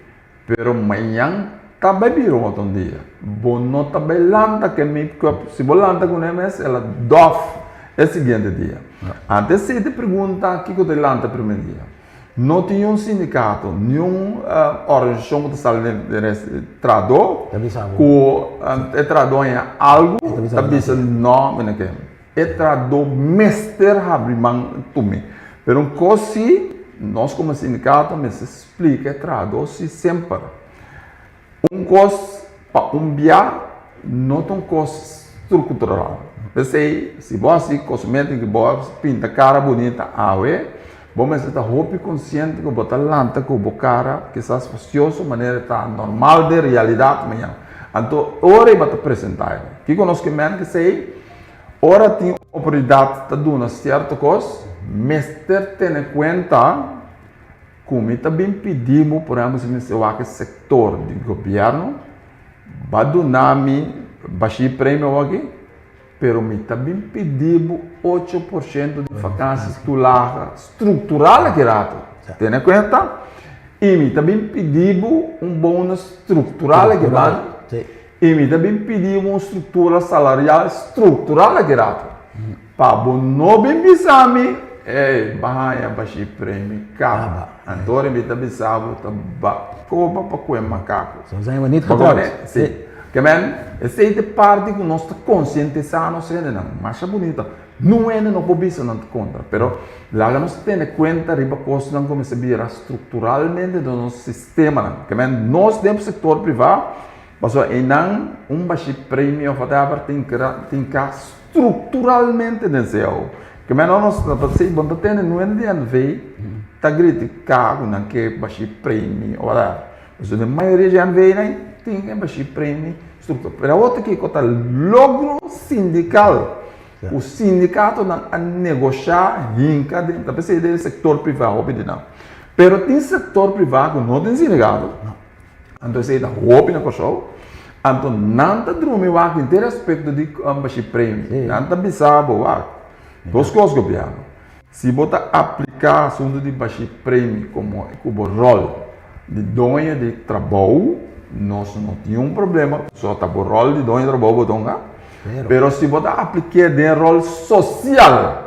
Pero mañan ta bai bira un otro dia. Bo no ta bai lanta ku e make-up. Si bo lanta ku ne mes, el a dòf e siguiente dia. Antes si te pregunta kiko ta lanta prome dia. No tin niun sindikato, niun organisashon ku ta sali den e trahadó ku e trahadó haña algu ta bisa no mi no ke. E trahadó mester habri man tumi. Pero un kos si nos komo sindikato mester Splika e trahadó si semper. Un kos pa un bia no ta un kos struktural. P'esei, si bo hasi kosmétik i bo pinta kara bunita awe, bo mester ta hopi konsiente ku bo ta lanta ku bo kara kisas fastioso manera ta normal den realidat mañan. Anto ora ei bo ta presentá e. Kiko nos ke mèn k'esei? Ora tin oportunidat ta duna sierto kos, mester tene kuenta. Ku mi ta bin pidi bo, por ehempel si mi mester wak e sektor di gobièrnu, ba duna mi bashí premio awor aki, pero mi ta bin pidi bo 8% di vakansi tulaga struktural aki rato. Tene kuenta? I mi ta bin pidi bo un bonus struktural aki banda. I mi ta bin pidi bo un struktura salarial struktural aki rato. Pa bo no bin bisa mi, Ey, bo haña bashí premi kaba. Anto mi ta bisa bo ta ba koba pa kue makaku. Zo zijn we niet getrouwd. Si. Ke men, esei ta e parti ku nos ta konsientisá nos hendenan. Masha bunita. Nun hende no por bisa nan ta kontra, pero laga nos tene kuenta riba kosnan ku mester bira strukturalmente den nos sistemanan. Ke men, nos den sektor privá, pasobra einan un bashí premi òf whatever tin tin ka strukturalmente den cao. Ke men nos ta si bo ta tende nuende di NV ta kritika ku nan ke bashi premi o whatever. Pasobra den mayoria di NV nan tin e bashi premi struktura. Pero awor ta kiko ta logro sindikal ku sindikatonan a negoshá hinka den ta p'esei den sektor privá hopi di nan. Pero tin sektor privá ku no tin sindikato. Anto esei ta hopi na Kòrsou. Anto nan ta drumi wak henter aspekto di bashi premi. Nan ta bisa bo wak, dos kos gobièrnu. Si bo ta apliká asuntu di bashi premi komo ku bo ròl di doño di trabou, nos no tin un problema, pasobra ta bo ròl di doño di trabou bo ta hunga. Pero si bo ta aplik'é den ròl sosial,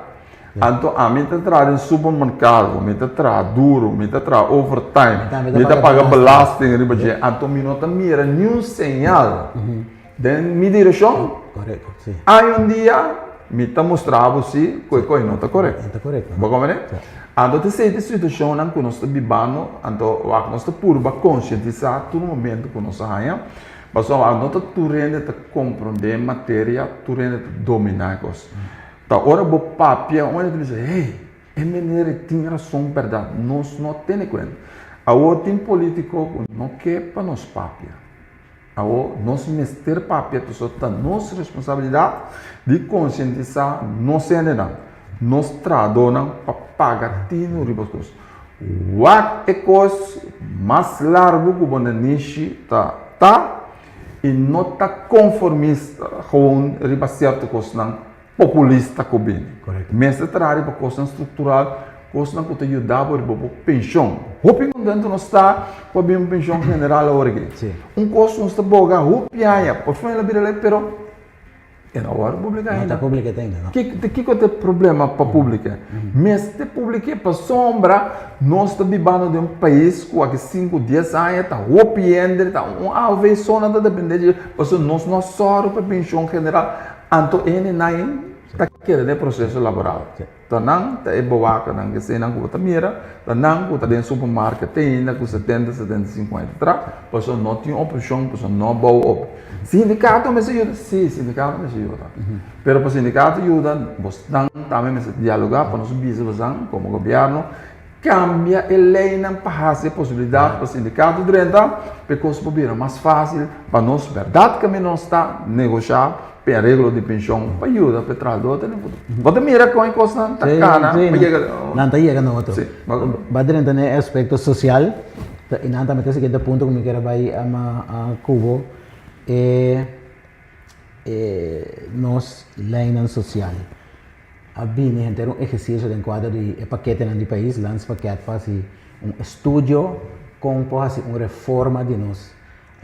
Anto ami ta traha den supermerkado, mi ta traha duru, mi ta traha overtime, mi ta paga belasting riba dje, anto mi no ta mira niun señal den mi direkshon. Ai un dia mi ta mustra bo si ku e kos no ta korekto. Bo komprende? Anto ta esei ta e situashonnan ku nos ta bibando, anto wak nos ta purba konsientisá tur momento ku nos a haña, pasobra no ta tur hende ta komprondé materia, tur hende ta dominá e kos. Ta ora bo papia un hende ta bisa, hey, e meneer ei tin rason bèrdat, nos no a tene kuenta. Awor tin polítiko ku no ke pa nos papia. Awor nos mester papia pasobra ta nos responsabilidat di konsientisá nos hendenan, nos trahadónan pa paga tinu riba kos. Wak e kos mas largu ku bo nanishi ta ta i no ta konformista gewoon riba sierto kosnan populista ku bini. Mester traha riba kosnan struktural, kosnan ku ta yuda bo riba bo penshon. Hopi kontentu nos ta ku a bin un penshon general awor aki. Un kos nos ta boga hopi aña, por fin el a bira lei pero E no wòrdu publiká ainda. No ta publiká te ainda, no. Kiko ta e problema pa publiká? Mester publiká pasobra nos ta bibando den un pais ku aki sinku, dies aña ta hopi hende, ta un AOV so nan ta dependé di dje, pasobra nos no a sòru pa e penshon general, anto e hendenan ta keda den e proseso laboral. Ta nan ta e bowakanan, eseinan ku bo ta mira, ta nan ku ta den supermarket te ainda ku setenta, 75 aña ta traha, pasobra no tin opshon, pasobra no a bou op. Sindikato mester yuda? Si, sindikato mester yuda. Pero pa sindikato yuda, bosnan tambe mester dialogá pa nos bisa bosan komo gobièrnu kambia e leinan pa hasi e posibilidat pa sindikato drenta, pa e kos por bira mas fásil pa nos bèrdat kaminda nos ta negoshá pa e areglo di penshon pa yuda pa e trahadó ta den futuro. Bo ta mira kon e kosnan ta kana pa yega. Nan ta yega na otro. Bo a drenta na e aspekto sosial i nan tambe ta e siguiente punto ku mi kier a bai ku bo e nos leinan sosial. A bini henter un ehersisio den kuadro di e paketenan di pais, landspakket, pa hasi un estudio kon por hasi un reforma di nos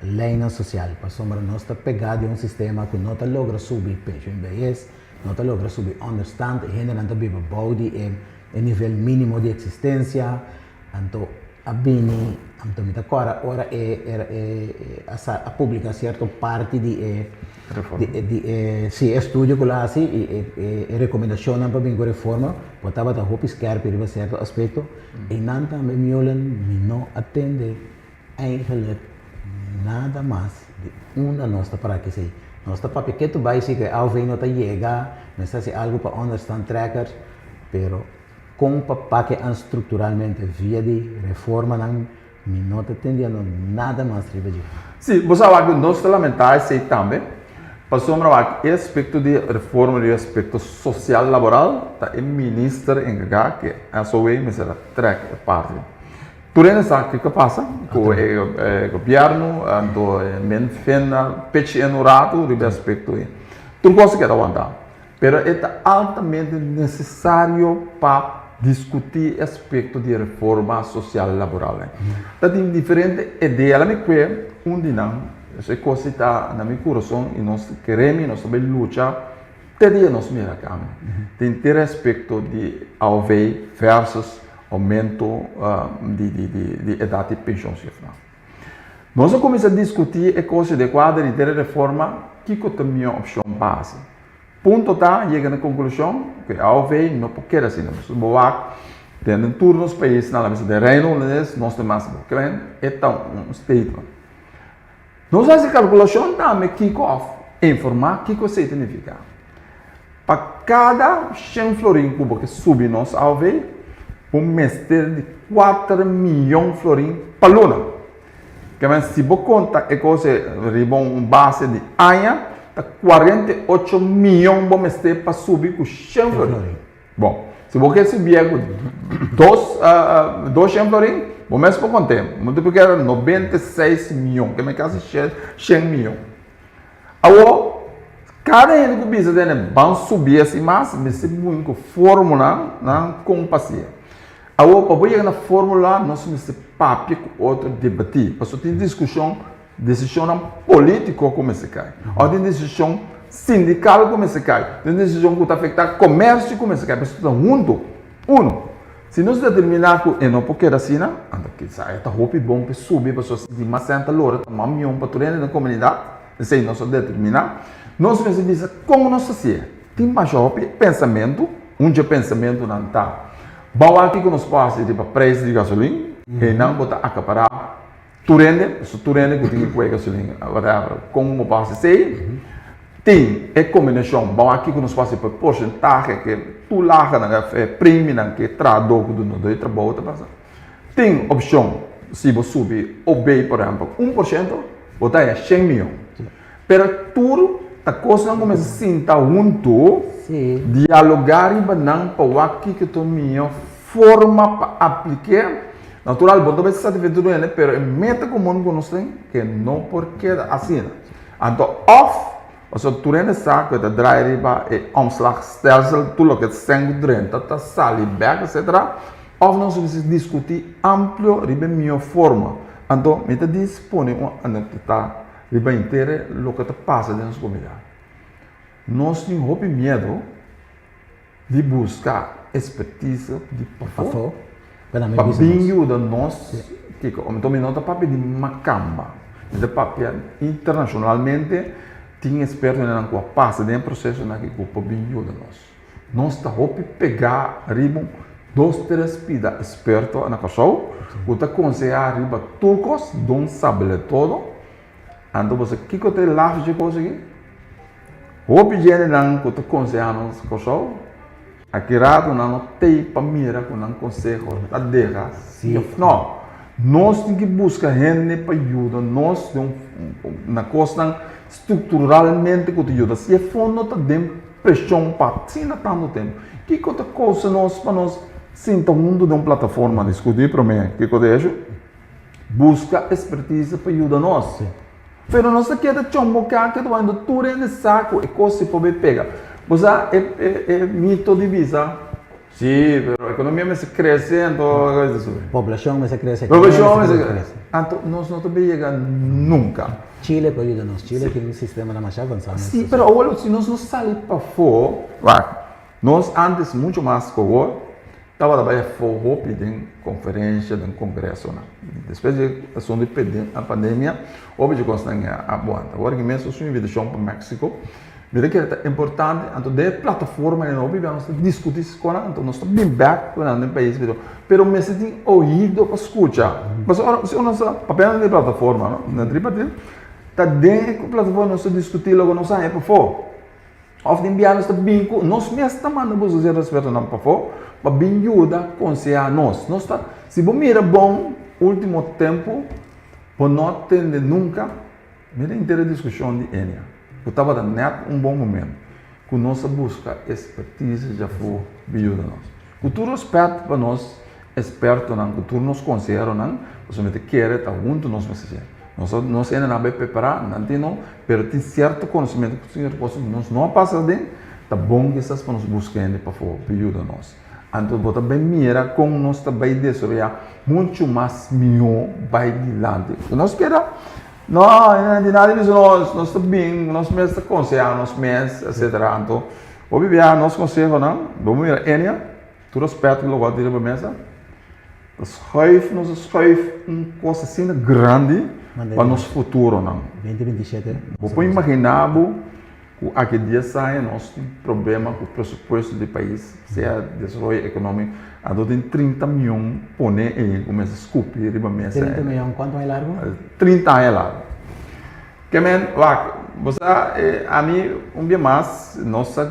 leinan sosial. Pasobra nos ta pegá den un sistema ku no ta logra subi penshun behes, no ta logra subi ònderstand, e hendenan ta biba bou di e nivel mínimo di eksistensia. Anto a bini, anto mi ta kòrda ora e e a sa a publiká sierto parti di e Reforma. di di e si e estudio ku lo hasi i e e e rekomendashonnan pa bin ku reforma por tabata hopi skèrpi riba sierto aspekto. Einan tambe Meulen mi no a tende eigenlijk nada mas di unda nos ta para kesei. Nos ta papia ketu bai si ku e AOV no ta yega, mester hasi algu pa onderstandtrekkers, pero Kon pa pake an strukturalmente via di reformanan mi no ta tendiendo nada mas riba dje. Sí, bo sa wak nos ta lamentá esei tambe, pasobra wak e aspekto di reforma di aspekto sosial laboral ta e minister enkargá ku e SOW mester a trèk e parti. Tur hende sa kiko a pasa ku e gobièrnu, anto e men fin a pechi en un ratu riba e aspekto ei. Tur kos a keda wantá. Pero e ta altamente nesesario pa diskutí e aspekto di e reforma sosial laboral. Ta tin diferente idea, la mi kue un di nan, e kos si ta na mi kurason i nos kere mi, nos ta bai lucha te dia nos mira kambio. Tin te respekto di aov versus oumento di edat di penshon sifra. Nos a kuminsá diskutí e kos di kuadro di e reforma, kiko ta mihó opshon pa hasi. Punto ta yega na konklushon ku e AOV no por keda asina. Pasobra bo wak den tur nos paisnan, la mester den Reino Hulandes nos ta mas bo kren e ta un statement. Nos hasi kalkulashon tambe kiko òf informá kiko esei ta nifiká. Pa kada shen florin ku bo ke subi nos AOV, bo mester di kuater miyon florin pa luna. Ke men si bo konta e kos ei riba un base di aña, ta 48 miyon bo mester pa subi ku shen florin. Bon, si bo ke subié ku dos dos shen florin, bo mes por kont'é, multipliká 96 miyon, ke men kasi shen miyon. Awor, kada hende ku bisa den e ban subi asi mas, mester bini ku formula nan kon pa hacié. Awor, pa bo yega na formula, nos mester papia ku otro, debatí. Pasobra tin diskushon, desishonnan polítiko ku mester kai. Òf tin desishon sindikal ku mester kai. Tin desishon ku ta afektá komersio ku mester kai. Pasobra ta huntu. Uno, si nos determiná ku e no por keda asina, anto kisa e ta hopi bon pa e subi pasobra si tin mas sèn ta lora ta mas mion pa tur hende den komunidat. Esei nos a determiná. Nos mester bisa kon nos ta hasié. Tin masha hopi pensamentu. Un dje pensamentunan ta, Bou aki ku nos por hasi riba preis di gasolin, einan bo ta akapará Tur hende, pasobra tur hende ku tin ku kue gasolin, whatever, kon bo por hasi esei? Tin e kombinashon, bo wak kiko nos por hasi pa e porsentahe ke tulagenan, e preminan ke e trahadó ku dunadó di trabou ta pasa. Tin opshon si bo subi OB por ehèmpel 1%, bo ta haña shen mion. Pero tur ta kosnan ku mester sinta huntu, dialogá riba nan pa wak kiko ta mihó forma pa aplik'é. Natural, bo no ta bai satisfé tur hende, pero e meta komun ku nos tin, ke no por keda asina. Anto òf, pasobra tur hende sa ku e ta drai riba e omslagstelsel, tur loke sèn ku drenta ta sali bèk, etsetera, òf nos mester diskutí amplio riba e mihó forma. Anto mi ta dispone un anekdota Riba intere loke ta pasa den nos komunidat. Nos tin hopi miedu di buska ekspertise di pafó pa bin yuda nos kiko. Anto mi no ta papia di makamba, mi ta papia internashonalmente tin ekspertonan ku a pasa den e prosesonan aki ku por bin yuda nos. Nos ta hopi pegá riba un dos tres pida eksperto na Kòrsou ku ta konsehá riba tur kos, don sabele todo. Anto bo sa kiko ta e laf dje kos aki? Hopi djendenan ku ta konsehá nos Kòrsou, aki rato nan no tei pa mira ku nan konseho ta deha si òf nò. Nos tin ki buska hende pa yuda nos den na kosnan strukturalmente ku ta yuda. Si e fondo ta den Preshon pa asina tantu tempu. Kiko ta kousa nos pa nos sinta huntu den un plataforma diskutí promé kiko ta hecho? Buska ekspertise pa yuda nos. Pero nos ta keda chomboká ke ta wak tur hende sa ku e kos si por bay pega. Bo sa e e mito di bisa si pero ekonomia mester krese anto Poblashon mester krese. Poblashon mester krese. Anto nos no ta bay yega nunka. Chile por yuda nos. Chile tin un sistema demasiado avanzá na Sí, pero awor si nos no sali pafó, wak, nos antes mucho mas ku awor tabata bai afó hopi den konferensha, den kongresonan. Despues di e asuntu di pandemia, hopi dje kosnan a wanta. Awor aki mes nos tin un invitashon pa Mexico. Mi ta kere ta importante, anto den e plataforma ei hopi bia nos ta diskutí esaki, anto nos ta bin bèk ku nan den pais pero mester tin oido pa skucha. Pasobra ora si nos ta papia den e plataforma no, na tripartit, ta den e plataforma nos ta diskutí loke nos a haña pafó. Òf den bia nos ta bin ku nos mes ta manda boso sierto ekspertonan pafó pa bin yuda konsehá nos. Nos ta, si bo mira bon último tempu bo no tende nunka. Mira henter e diskushon di Enia, ku tabata nèt un bon momento ku nos a buska ekspertise djafó bin yuda nos. Ku tur rèspèt pa nos ekspertonan, ku tur nos konseheronan, pasobra mi ta kere ta huntu nos mester hasié. Nos a nos hendenan a bai prepará, nan tin no, pero tin sierto konosementu ku sierto kos nos no a pasa aden, ta bon kisas pa nos buska hende pafó pa yuda nos. Anto bo ta bai mira kon nos ta bai desaroyá muchu mas mihó bai dilanti. Ku nos keda, no, di nada di bisa nos, nos ta bin, nos mes ta konsehá nos mes, etsetera. Anto, hopi biaha nos konsehonan, bo mira Enia, tur rèspèt ku lo tira riba mesa, ta schuif, nos a schuif un kos asina grandi pa nos futuronan. Bo por imaginá bo Ku aki dies aña nos tin problema ku presupuesto di pais, sea desaroyo ekonómiko, anto tin 30 mion pone ei ku mester skupi riba mesa. 30 mion kuantu aña largu? 30 aña largu. Ke men, wak, Bo sa, ami un bia mas nos a,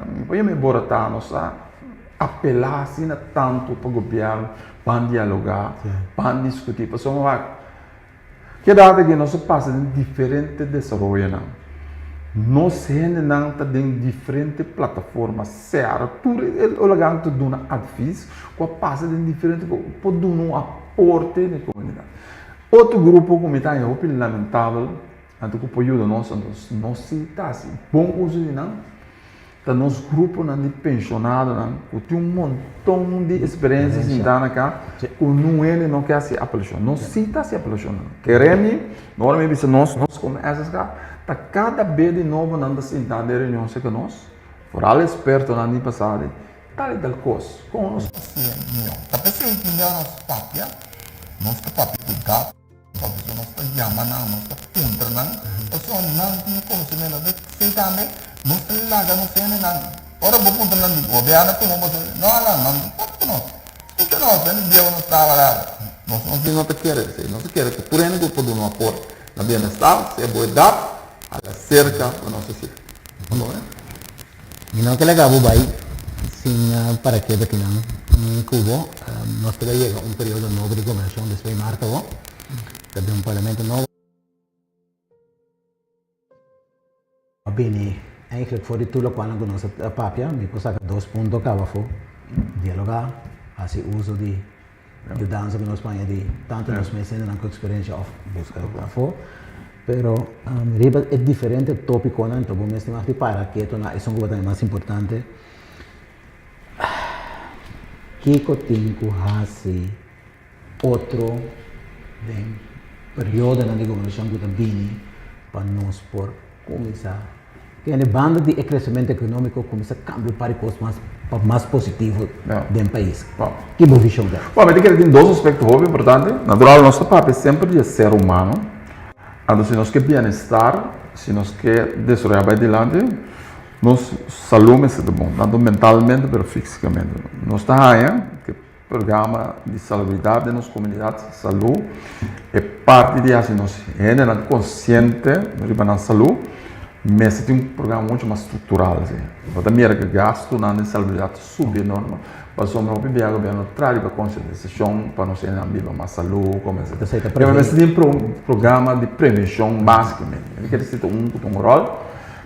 mi por yama e borotá, nos a apelá asina tantu pa gobièrnu ban dialogá, ban diskutí, pasobra wak, Keda aki nos a pasa den diferente desaroyonan. Nos hendenan ta den diferente plataforma, sera tur e olagan ta duna advis ku a pasa den diferente ku por duna un aporte na e komunidat. Otro grupo ku mi ta haña hopi lamentabel anto ku por yuda nos anto nos si ta hasi bon uso di nan Ta nos gruponan di penshonadonan ku tin un monton di eksperensia sintá na ka ku nun hende no ke hasi apelashon. Nos si ta hasi apelashonnan. Kere mi, no ora mi bisa nos, nos komo SSK, ta kada be di nobo nan ta sintá den reunion serka nos, foral ekspertonan di pasado, tal i tal kos. Kon nos. Hasié mihó. Ta p'esei tin bia nos papia, nos ta papia ku data. Pasobra nos ta yama nan, nos ta puntra nan, pasobra nan tin e konosementu. Anto esei tambe nos ta laga nos hendenan. Ora bo puntra nan di gobièrnu tuma boso, no nan, nan no papia ku nos. Skucha nos, hende bieu nos tabata laba. Nos no ta kere esei, nos ta kere ku tur hende ku por duna un aporte na bienestar, sea bo edat, hala serka pa nos esei. Mi no ke laga bo bai sin para keda kinan ku bo. Nos ta bai yega un periodo nobo di gobernashon despues di mart awo. Ta bin un parlamento nobo. A bini eigenlijk for di tur lokualnan ku nos a papia, mi por saka dos punto kaba afó, dialogá, hasi uso di yudansa ku nos paña di tantu nos mes hendenan ku eksperensia òf buska afó. Pero riba e diferente tópikonan ta bo mes tin mag di para ketu na esun ku bo ta mas importante. Kiko tin ku hasi otro den periodonan di gobernashon ku ta bini pa nos por kuminsá Kende banda di e kresementu ekonómiko kuminsá kambia un par di kos mas pa mas positivo den pais. Ki bo vishon ta? Bon, mi ta kere tin dos aspekto hopi importante. Natural nos ta papia semper di e ser humano. Anto si nos ke bienestar, si nos ke desaroyá bai dilanti, nos salú mester ta bon, tantu mentalmente pero físikamente. Nos ta haña ke Programa di salubridat den nos komunidat, salú, e parti di hasi nos hendenan konsiente riba nan salú, mester tin un programa muchu mas struktural así. Bo ta mira ku gastunan den salubridat ta subi enorme, pasobra hopi bia gobièrnu traha riba konsientisashon pa nos hendenan biba mas salú, komo esei. Pero mester tin un programa di prevenshon básikamente. Mi kere si ta un ku ta un ròl.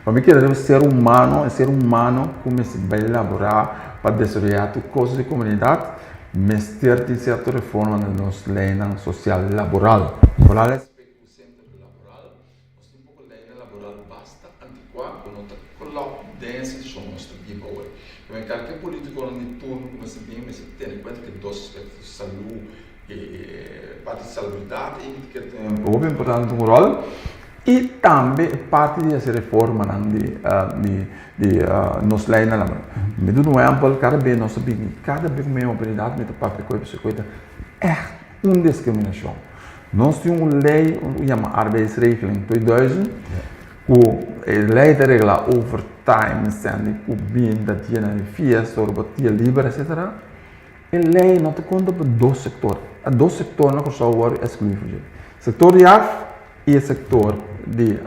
Pa mi kere riba ser humano, e ser humano ku mester bai laborá pa desaroyá tur kos di komunidat, mester tin sierto reforma den nos leinan sosial laboral. Foral aspekto ku sentro laboral, nos tin poko leinan laboral basta antikuá ku no ta klòp den e situashon nos ta biba awor. Kibè kalke politikonan di turno ku mester bin mester tene kuenta ku e dos aspekto, salú E parti di salubridat ei mi ta kere tin hopi importante un ròl i tambe e parti di hasi reformanan di di nos leinan laboral. Mi duna un ehèmpel, kada bes nos ta bini, kada bes ku mi haña oportunidat mi ta papia ku e pasobra ku e ta ègt un diskriminashon. Nos tin un lei ku yama Arbeidsregeling tweeduizend ku e lei ta regla overtime, sèn di kuminda, dianan di fiesta, ora bo dia liber etcetera. E lei no ta konta pa dos sektor. E dos sektor na Kòrsou wòrdu eskluí for dje. Sektor di haf i e sektor di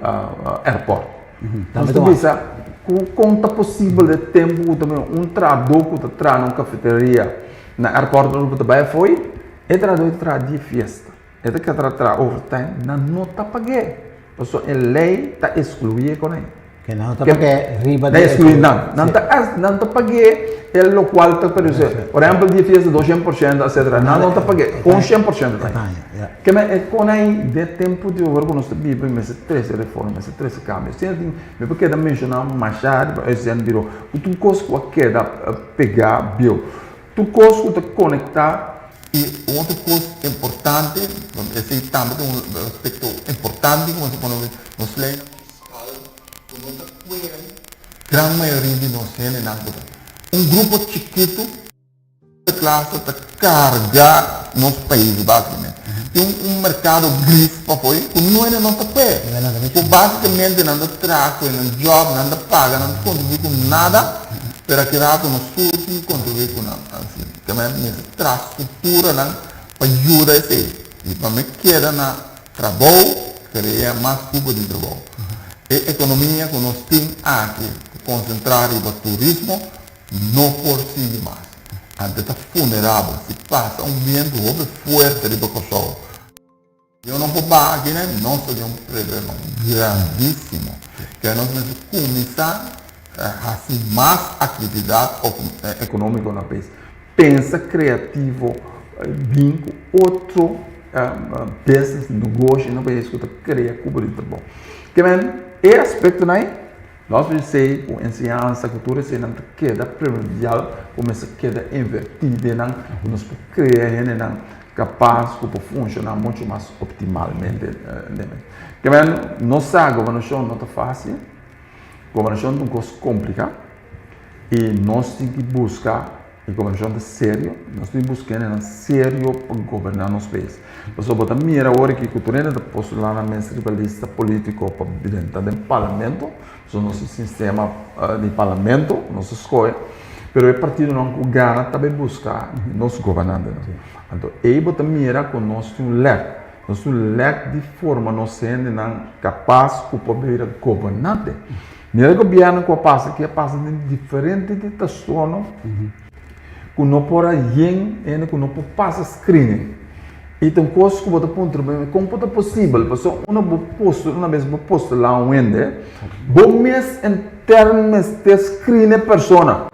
airport. Nos ta bisa ku kon ta posibel den tempu ku ta un trahadó ku ta traha na un kafeteria na airport ora bo ta bai afoi, e trahadó ta traha dia fiesta. E ta keda traha overtime, nan no ta pag'é. Pasobra e lei ta eskluí e konai. Ke nan ta pag'é riba di. Ta eskluí nan. Nan ta nan ta pag'é e lokual ta produsí. Por ehèmpel di fiesta dos shen por shento etsetera. Nan no ta pag'é. Un shen por shento ta haña. Ke men e konai den tempu di ora ku nos ta biba mester trese reforma, mester trese kambio. Asina tin mi por keda menshoná masha riba uitzendburo ku tur kos ku a keda pegá bieu. Tur kos ku ta konektá. I un otro kos importante, esei tambe ta un aspekto importante ku nos a pone nos leinan fiskal ku no ta kuer gran mayoria di nos hendenan ku ta un grupo chikitu di klase ta karga nos pais basikamente. Tin un merkado gris pafó ku no hende no ta kuer ku basikamente nan ta traha ku nan jòb nan ta paga nan ta kontribuí ku nada pero aki rato nos tur tin kontribuí ku nan. Ta mester traha strukturanan pa yuda esei. I pa mi keda na trabou. krea mas kupo di trabou. E ekonomia ku nos tin aki ku konsentrá riba turismo no por sigui mas. Anto ta funerabel si pasa un bientu hopi fuerte riba Kòrsou. Yo no por baha aki nen, nos ta den un problema grandísimo. Ke nos mester kuminsá hasi mas aktividat ekonómiko na pais. Pensa kreativo, bin ku otro business, negoshi na pais ku ta krea kubo di trabou. Ke men e aspektonan ei Nos mester sei ku enseñansa, ku tur eseinan ta keda primordial ku mester keda invertí den nan, ku nos por krea hendenan kapas ku por funshoná muchu mas optimalmente den mes. Ke men nos sa gobernashon no ta fásil, gobernashon ta un kos kompliká i nos tin ki buska E gobernashon ta serio, nos tin buska hendenan serio pa goberná nos pais. Pasobra bo ta mira awor aki ku tur hende ta postulá nan mes riba lista polítiko pa drenta den parlamento, pasobra nos tin sistema di parlamento, nos ta skohe, pero e partidonan ku gana ta bai buska nos gobernantenan. Anto ei bo ta mira ku nos tin un lèk, nos tin un lèk di forma nos hendenan kapas ku por bira gobernante. Mira e gobierno cu a pasa aki a pasa den diferente di trastorno cu no por a yen hende cu no por pasa screening. Y ta un cos cu bo ta puntra bo mes con por ta posibel pasobra unda bo postu una bes bo postula un hende bo mes intern mester screen e persona.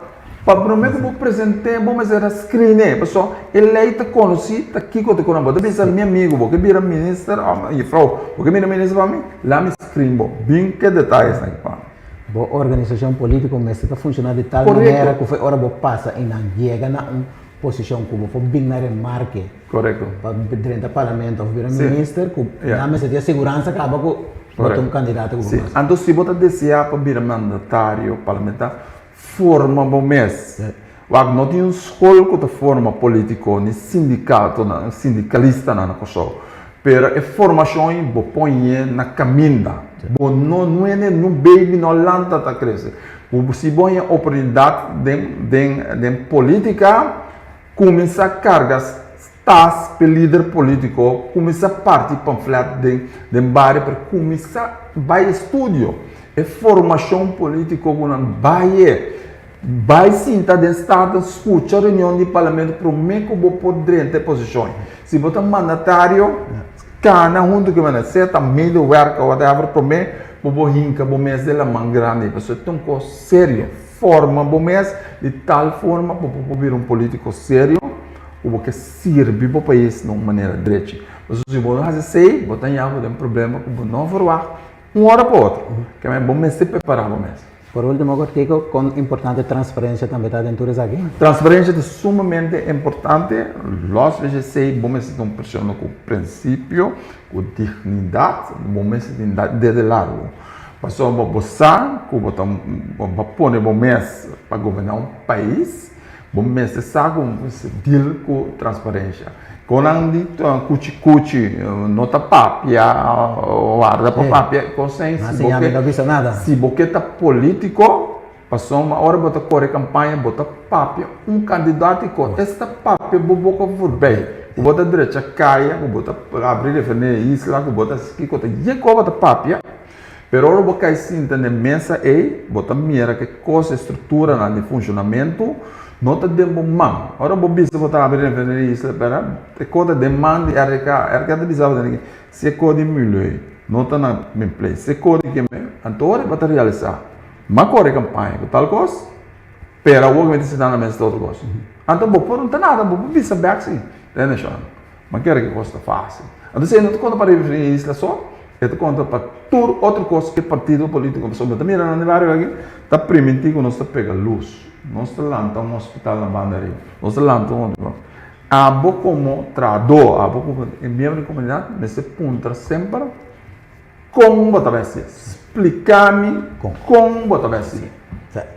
Pa prome cu bo presente bo mester a screen e pasobra e ley ta conoci ta kico ta conoci bo ta bisa mi amigo bo ke bira minister of juffrouw bo ke bira minister pa mi la mi screen bo bin ke detayes nan pa mi. Bo organisacion politico mester ta funciona di tal manera cu fo'i ora bo pasa y nan yega na un posicion cu bo por bin na remarke pa drenta parlamento of bira minister cu nan mester tin e seguransa caba cu bo ta un candidato cu bo pasa. Anto si bo ta desea pa bira mandatario parlamentar Forma bo mes. Wak, no tin un skol ku ta forma politiko ni sindikatonan, sindikalistanan na Kòrsou. Pero e formashon ei bo pon ye na kaminda. Bo no nuene niun baby no lanta ta krese. Bo si bo haña oportunidat den den den politika, kuminsá karga tas p'e lider politiko, kuminsá parti pamflet den den bario, pero kuminsá bai estudio. E formashon politiko ku nan bai e, bai sinta den Staten skucha reunion di parlamento promé ku bo por drenta e posishon. Si bo ta mandatario, kana huntu ku e mandatario, sea ta medewerker o whatever, promé ku bo hinka bo mes den laman grandi, pasobra e ta un kos serio. Forma bo mes di tal forma ku bo por bira un politiko serio, ku bo ke sirbi bo pais na un manera drechi. Pasobra si bo no hasi esei, bo ta haña bo den problema ku bo no verwagt. Un ora pa otro. Ke men bo mester prepará bo mes. Por ultimo Cortico, kon importante transparencia tambe ta den tur esaki? Transparencia ta sumamente importante. Los di esei bo mester ta un persona ku prinsipio, ku dignidat, bo mester tin dede largu. Pasobra bo sa ku bo ta bo a pone bo mes pa goberná un pais. Bo mester sa ku bo mester deal ku transparencia. Kon nan di kuchi kuchi no ta papia warda pa papia kos ei si bo ke si bo ke ta politico pasobra ora bo ta kore kampaña bo ta papia un kandidato i kos es ta papia bo boka voorbij ku bo ta drecha kaya ku bo ta abri refineria isla ku bo ta kiko ta yeko bo ta papia. Pero ora bo kai sinta n'e mesa ei, bo ta mira ku e kos, e strukturanan di funshonamentu no ta den bo man. Ora bo bisa bo ta habri refineria Isla Pera, e kos ta den man di RK. RK ta bisa bo tene si e kos di Muley no ta na mi plei, si e kos di keme, anto ora bo ta realisá, m'a kore kampaña ku tal kos, pero awor ku mi ta sinta na mesa ta otro kos. Anto bo por no ta nada, bo por bisa bèk si, tende shon. M'a kere ku e kos ta fásil. Anto esei no ta konta pa refineria Isla so. E ta konta pa tur otro kos ku e partido polítiko. Pasobra bo ta mira nan den bario aki, ta primintí ku nos ta pega lus, nos ta lanta un hospital na banda ariba, nos ta lanta un otro. Abo komo trahadó, abo komo miembro di komunidat mester puntra semper kon bo ta bai hasié. Splika mi kon bo ta bai hasié.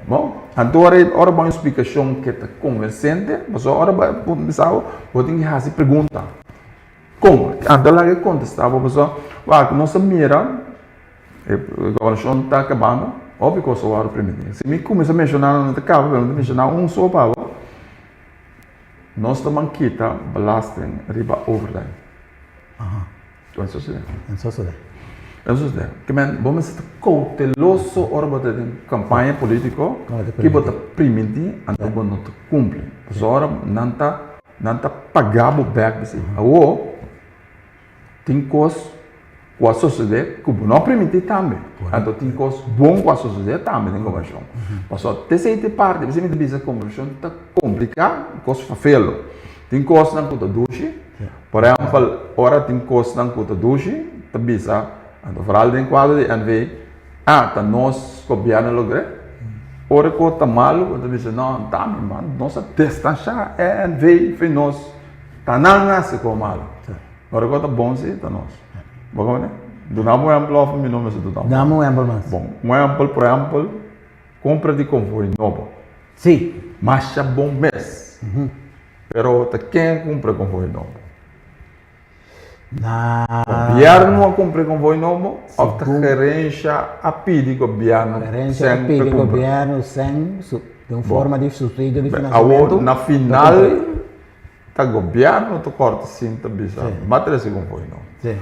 Bon, anto ora ora bo haña un splikashon ke ta konvensente, pasobra ora bo bisa bo, bo tin ke hasi pregunta. Kon? Anto laga e kontestá bo pasobra wak nos a mira e gobernashon ta kabando hopi kos a wòrdu permití. Si mi kuminsá menshoná nan no ta kaba pero mi ta menshoná un so pa bo, nos ta ban kita belasting riba overtime. Kon sosodé? Kon sosodé? Eso es de. Ke men, bo mester ta kouteloso ora bo ta den kampaña polítiko, ki bo ta primintí, anto bo no ta kumpli. Pasobra ora nan ta, nan ta paga bo bèk di Awor, tin kos ku a sosodé ku bo no a primintí tambe. Anto tin kos bon ku a sosodé tambe den gobernashon. Pasobra t'esei ta e parti, p'esei mi ta bisa gobernashon ta kompliká, kos fafelo. Tin kosnan ku ta dushi, por ehèmpel, ora tin kosnan ku ta dushi, ta bisa, anto foral den kuadro di NV, ah, ta nos gobièrnu logr'é. Ora ku ta malu, bo ta bisa, no, ta mi man, nos a destanshá e NV fi nos, ta nan a hasi kos malu. Ora ku ta bon si, ta nos. Bo komprendé? Duna bo un ehèmpel òf mi no mester duna bo? Dame un ehèmpel mas. Bon, un ehèmpel, por ehèmpel, kompra di konvoi nobo. Si. Masha bon mes. Pero ta ken a kumpra konvoi nobo? Na. Gobièrnu a kumpra e konvoi nobo òf ta gerensha a pidi gobièrnu Gerensha a sèn pa pidi kumpra? gobièrnu sèn su den un forma di supsidio di finansiamentu Awor na pa final kumpra. ta gobièrnu ta kòrta sinta bisa ba trese konvoi nobo. Si.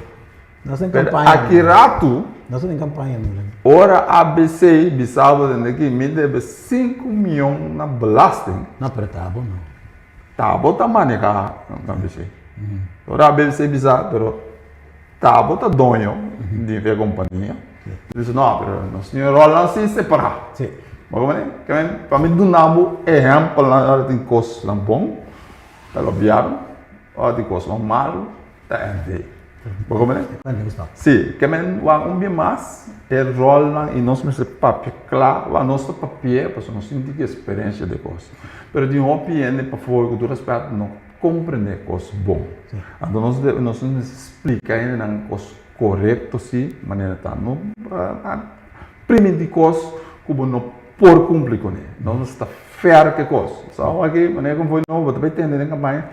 Nos den Pero kampaña aki ratu Nos den kampaña mira. ora ABC bisa bo den aki mi debe sinku mion na belasting. No pero ta bo no. Ta bo ta maneha ABC. Ora ABC bisa pero ta bo ta doño di e kompania. Bisa no pero nos tin e rolnan si separá. Si. Bo comprende? Ke men pa mi duna bo ehèmpelnan ora tin kosnan bon ta gobièrnu, ora tin kosnan malu ta NV. Bo comprende? Si, ke men wak un bia mas e rolnan i nos mester papia kla, wak nos ta papia pasobra nos tin tiki eksperensia di e kos. Pero tin hopi hende pafó ku tur rèspèt no komprendé e kos bon. Anto nos debe nos mester splika hendenan kos korekto si manera ta. No primintí kos ku bo no por kumpli kuné. Nos mester ta fèr ku e kos. Sa aki manera ku bo no bo ta bai tende den kampaña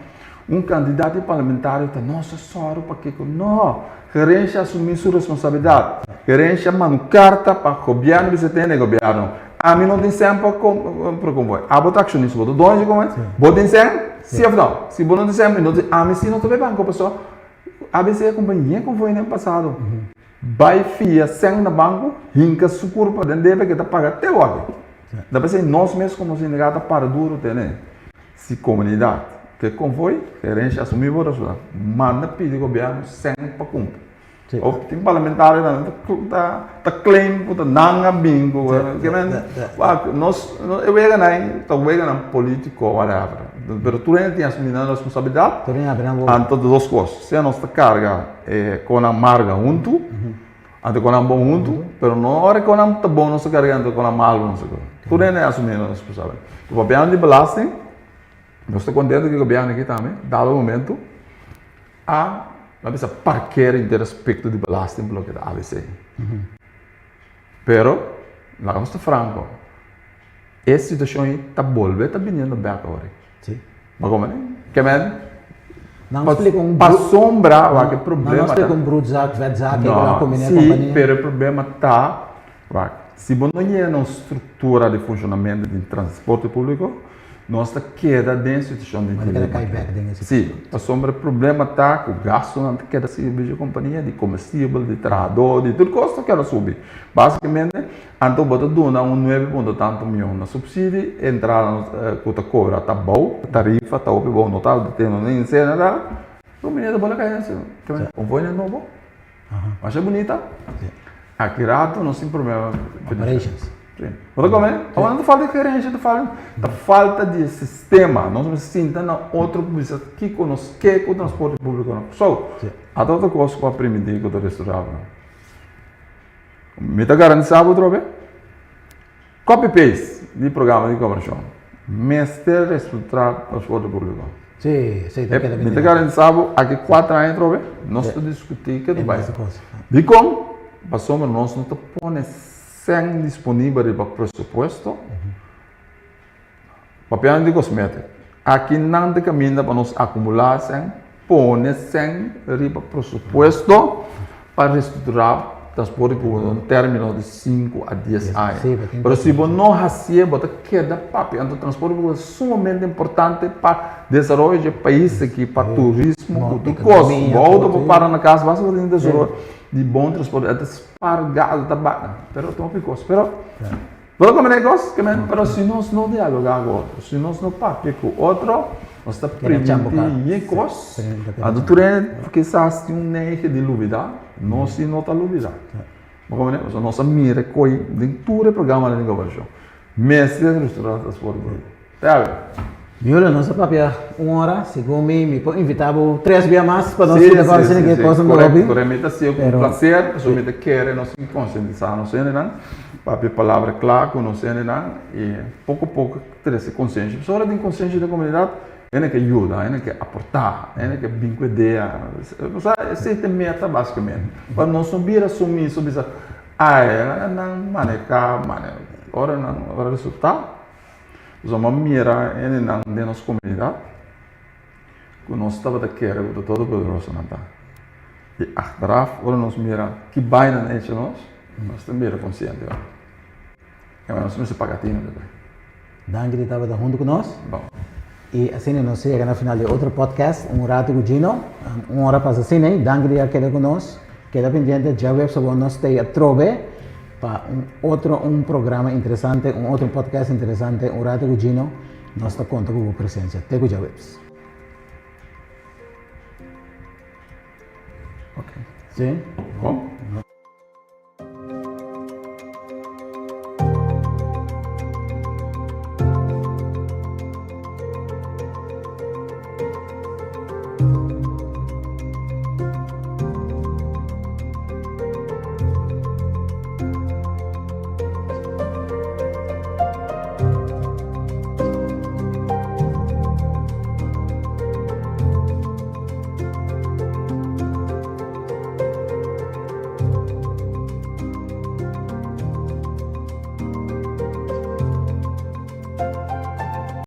un kandidato di parlamentario ta nos a sòru pa kiko. No! Gerensia asumí su responsabilidat. Gerensia manda un karta pa gobièrnu bisa tende gobièrnu ami no tin sèn pa kumpra konvoi. Abo ta akshonista bo ta doño di konvoi? Bo tin sèn? Si òf no? Si bo no tin sèn mi no tin ami si no ta bai banko pasobra ABC a kumpra yen konvoi den pasado. Bai fia sèn na banko hinka su kurpa den debe ke ta paga te wòrdu. Ta p'esei nos mes komo sindikato ta para duru tene si komunidat ke konvoi gerensia asumí bo responsabilidat manda pidi gobièrnu sèn pa kumpra. Of tin parlamentarionan ta claim ku ta nan a bin ku wak nos e weganan ta weganan politiko whatever pero tur hende tin asumí nan responsabilidat anto ta dos kos sea nos ta karga e konan marga huntu anto konan bon huntu pero no ora konan ta bon nos ta karga anto konan malu nos ta karga tur hende a asumí nan responsabilidat papiando di belasting nos ta kontento ku e gobièrnu aki tambe dado momento A na bisa parker henter aspecto di belasting pa loke ta ABC. Pero, laga nos ta franco, e situacion ei ta bolbe ta biniendo bek awor. Sí. Bo comprende? Ke men, Nan splika un pasobra wak e problema Nan ta. splika un broedzak, vetzak, e No, ku kombiné sí, kompania. pero e problema ta, wak, si bo no yega na un structura di funcionamento di transporte publico, Nos ta keda den situashon di dilema. Sí, pasobra e problema ta ku gastunan ta keda subi di kompania, di komestibel, di trahadó, di tur kos ta keda subi. Basikamente, anto bo ta duna un nuebe punto tantu mion na supsidi, e entrada ku ta kobra ta bou, tarifa ta hopi bou, no ta tene ni sena nada, kompania ta bola kai asina. Konvoinan nobo. Masha bunita. Aki rato nos tin problema. Operations. Sí. Bo ta come? Awor no ta falta di gerencia, ta falta, ta falta di sistema. Nos mester sinta na otro bisa kiko nos ke ku transporte públiko na Kòrsou. Sí. Ata otro kos ku a primintí ku ta restorá bo. Mi ta garantisá bo atrobe. Copy paste di programa di gobernashon mester restrukturá transporte públiko. Sí, sí, ta keda Mi ta garantisa bo aki kuater aña atrobe nos ta diskutí ke ta bai. Dikon? Pasobra nos no ta pone sèn disponibel riba presupuesto. Papiando di kosmetik, aki nan ta kaminda pa nos akumulá sèn, pone sèn riba presupuesto pa restrukturá transporte públiko den un término di sinku a dies aña. Pero si bo no hasié, bo ta keda papia. Anto transporte públiko ta sumamente importante pa desaroyo di e pais aki, pa turismo, ku tur kos. Bo outo por para na kas, basta bo tin desaroyo. Di bon transporte, e ta spar gas, ta bata, pero ta hopi kos. Pero, bo ta komprende kos? Ke men, pero si nos no dialoga ku otro, si nos no papia ku otro, nos ta primintí yen kos, anto tur hende kisas tin un neige di lubida, nos si no ta lubida. Bo komprende? Pasobra nos a mira e koi den tur e programanan di gobernashon. Mester restourá transporte públiko. Te Miola, nos a papia un ora, segun mi, mi por invita bo tres bia mas pa nos keda papia asina ke kosnan ta hopi. Correcto, mi ta siña ku placer, pasobra mi ta kere nos tin konsientisá nos hendenan, papia palabra kla ku nos hendenan i poko poko trese konsiensia. Pasobra ora tin konsiensia den komunidat, hende ke yuda, hende ke aportá, hende ke bin ku idea. Osea, esei ta e meta basikamente, pa nos no bira sumiso bisa, ai, nan manehá, mane, ora nan resultá. Nos a mira hendenan den nos komunidat ku nos tabata kere ku ta todopoderosonan ta. I achteraf ora nos mira ki bai nan a hecho nos, nos ta bira konsiente. I nos mester paga tinu tambe. Danki di tabata huntu ku nos. Bon. I asina nos a yega na final di otro podcast, Un Ratu ku Gino. Un ora pasa asina ei. Danki di a keda ku nos. Keda pendiente djaweps awor nos ta ei atrobe. Pa un otro un programa interesante, un otro podcast interesante, Un Rato cu Gino, nos ta conta cu bo presencia. Te cu djaweps. Ok. Sí? Bon.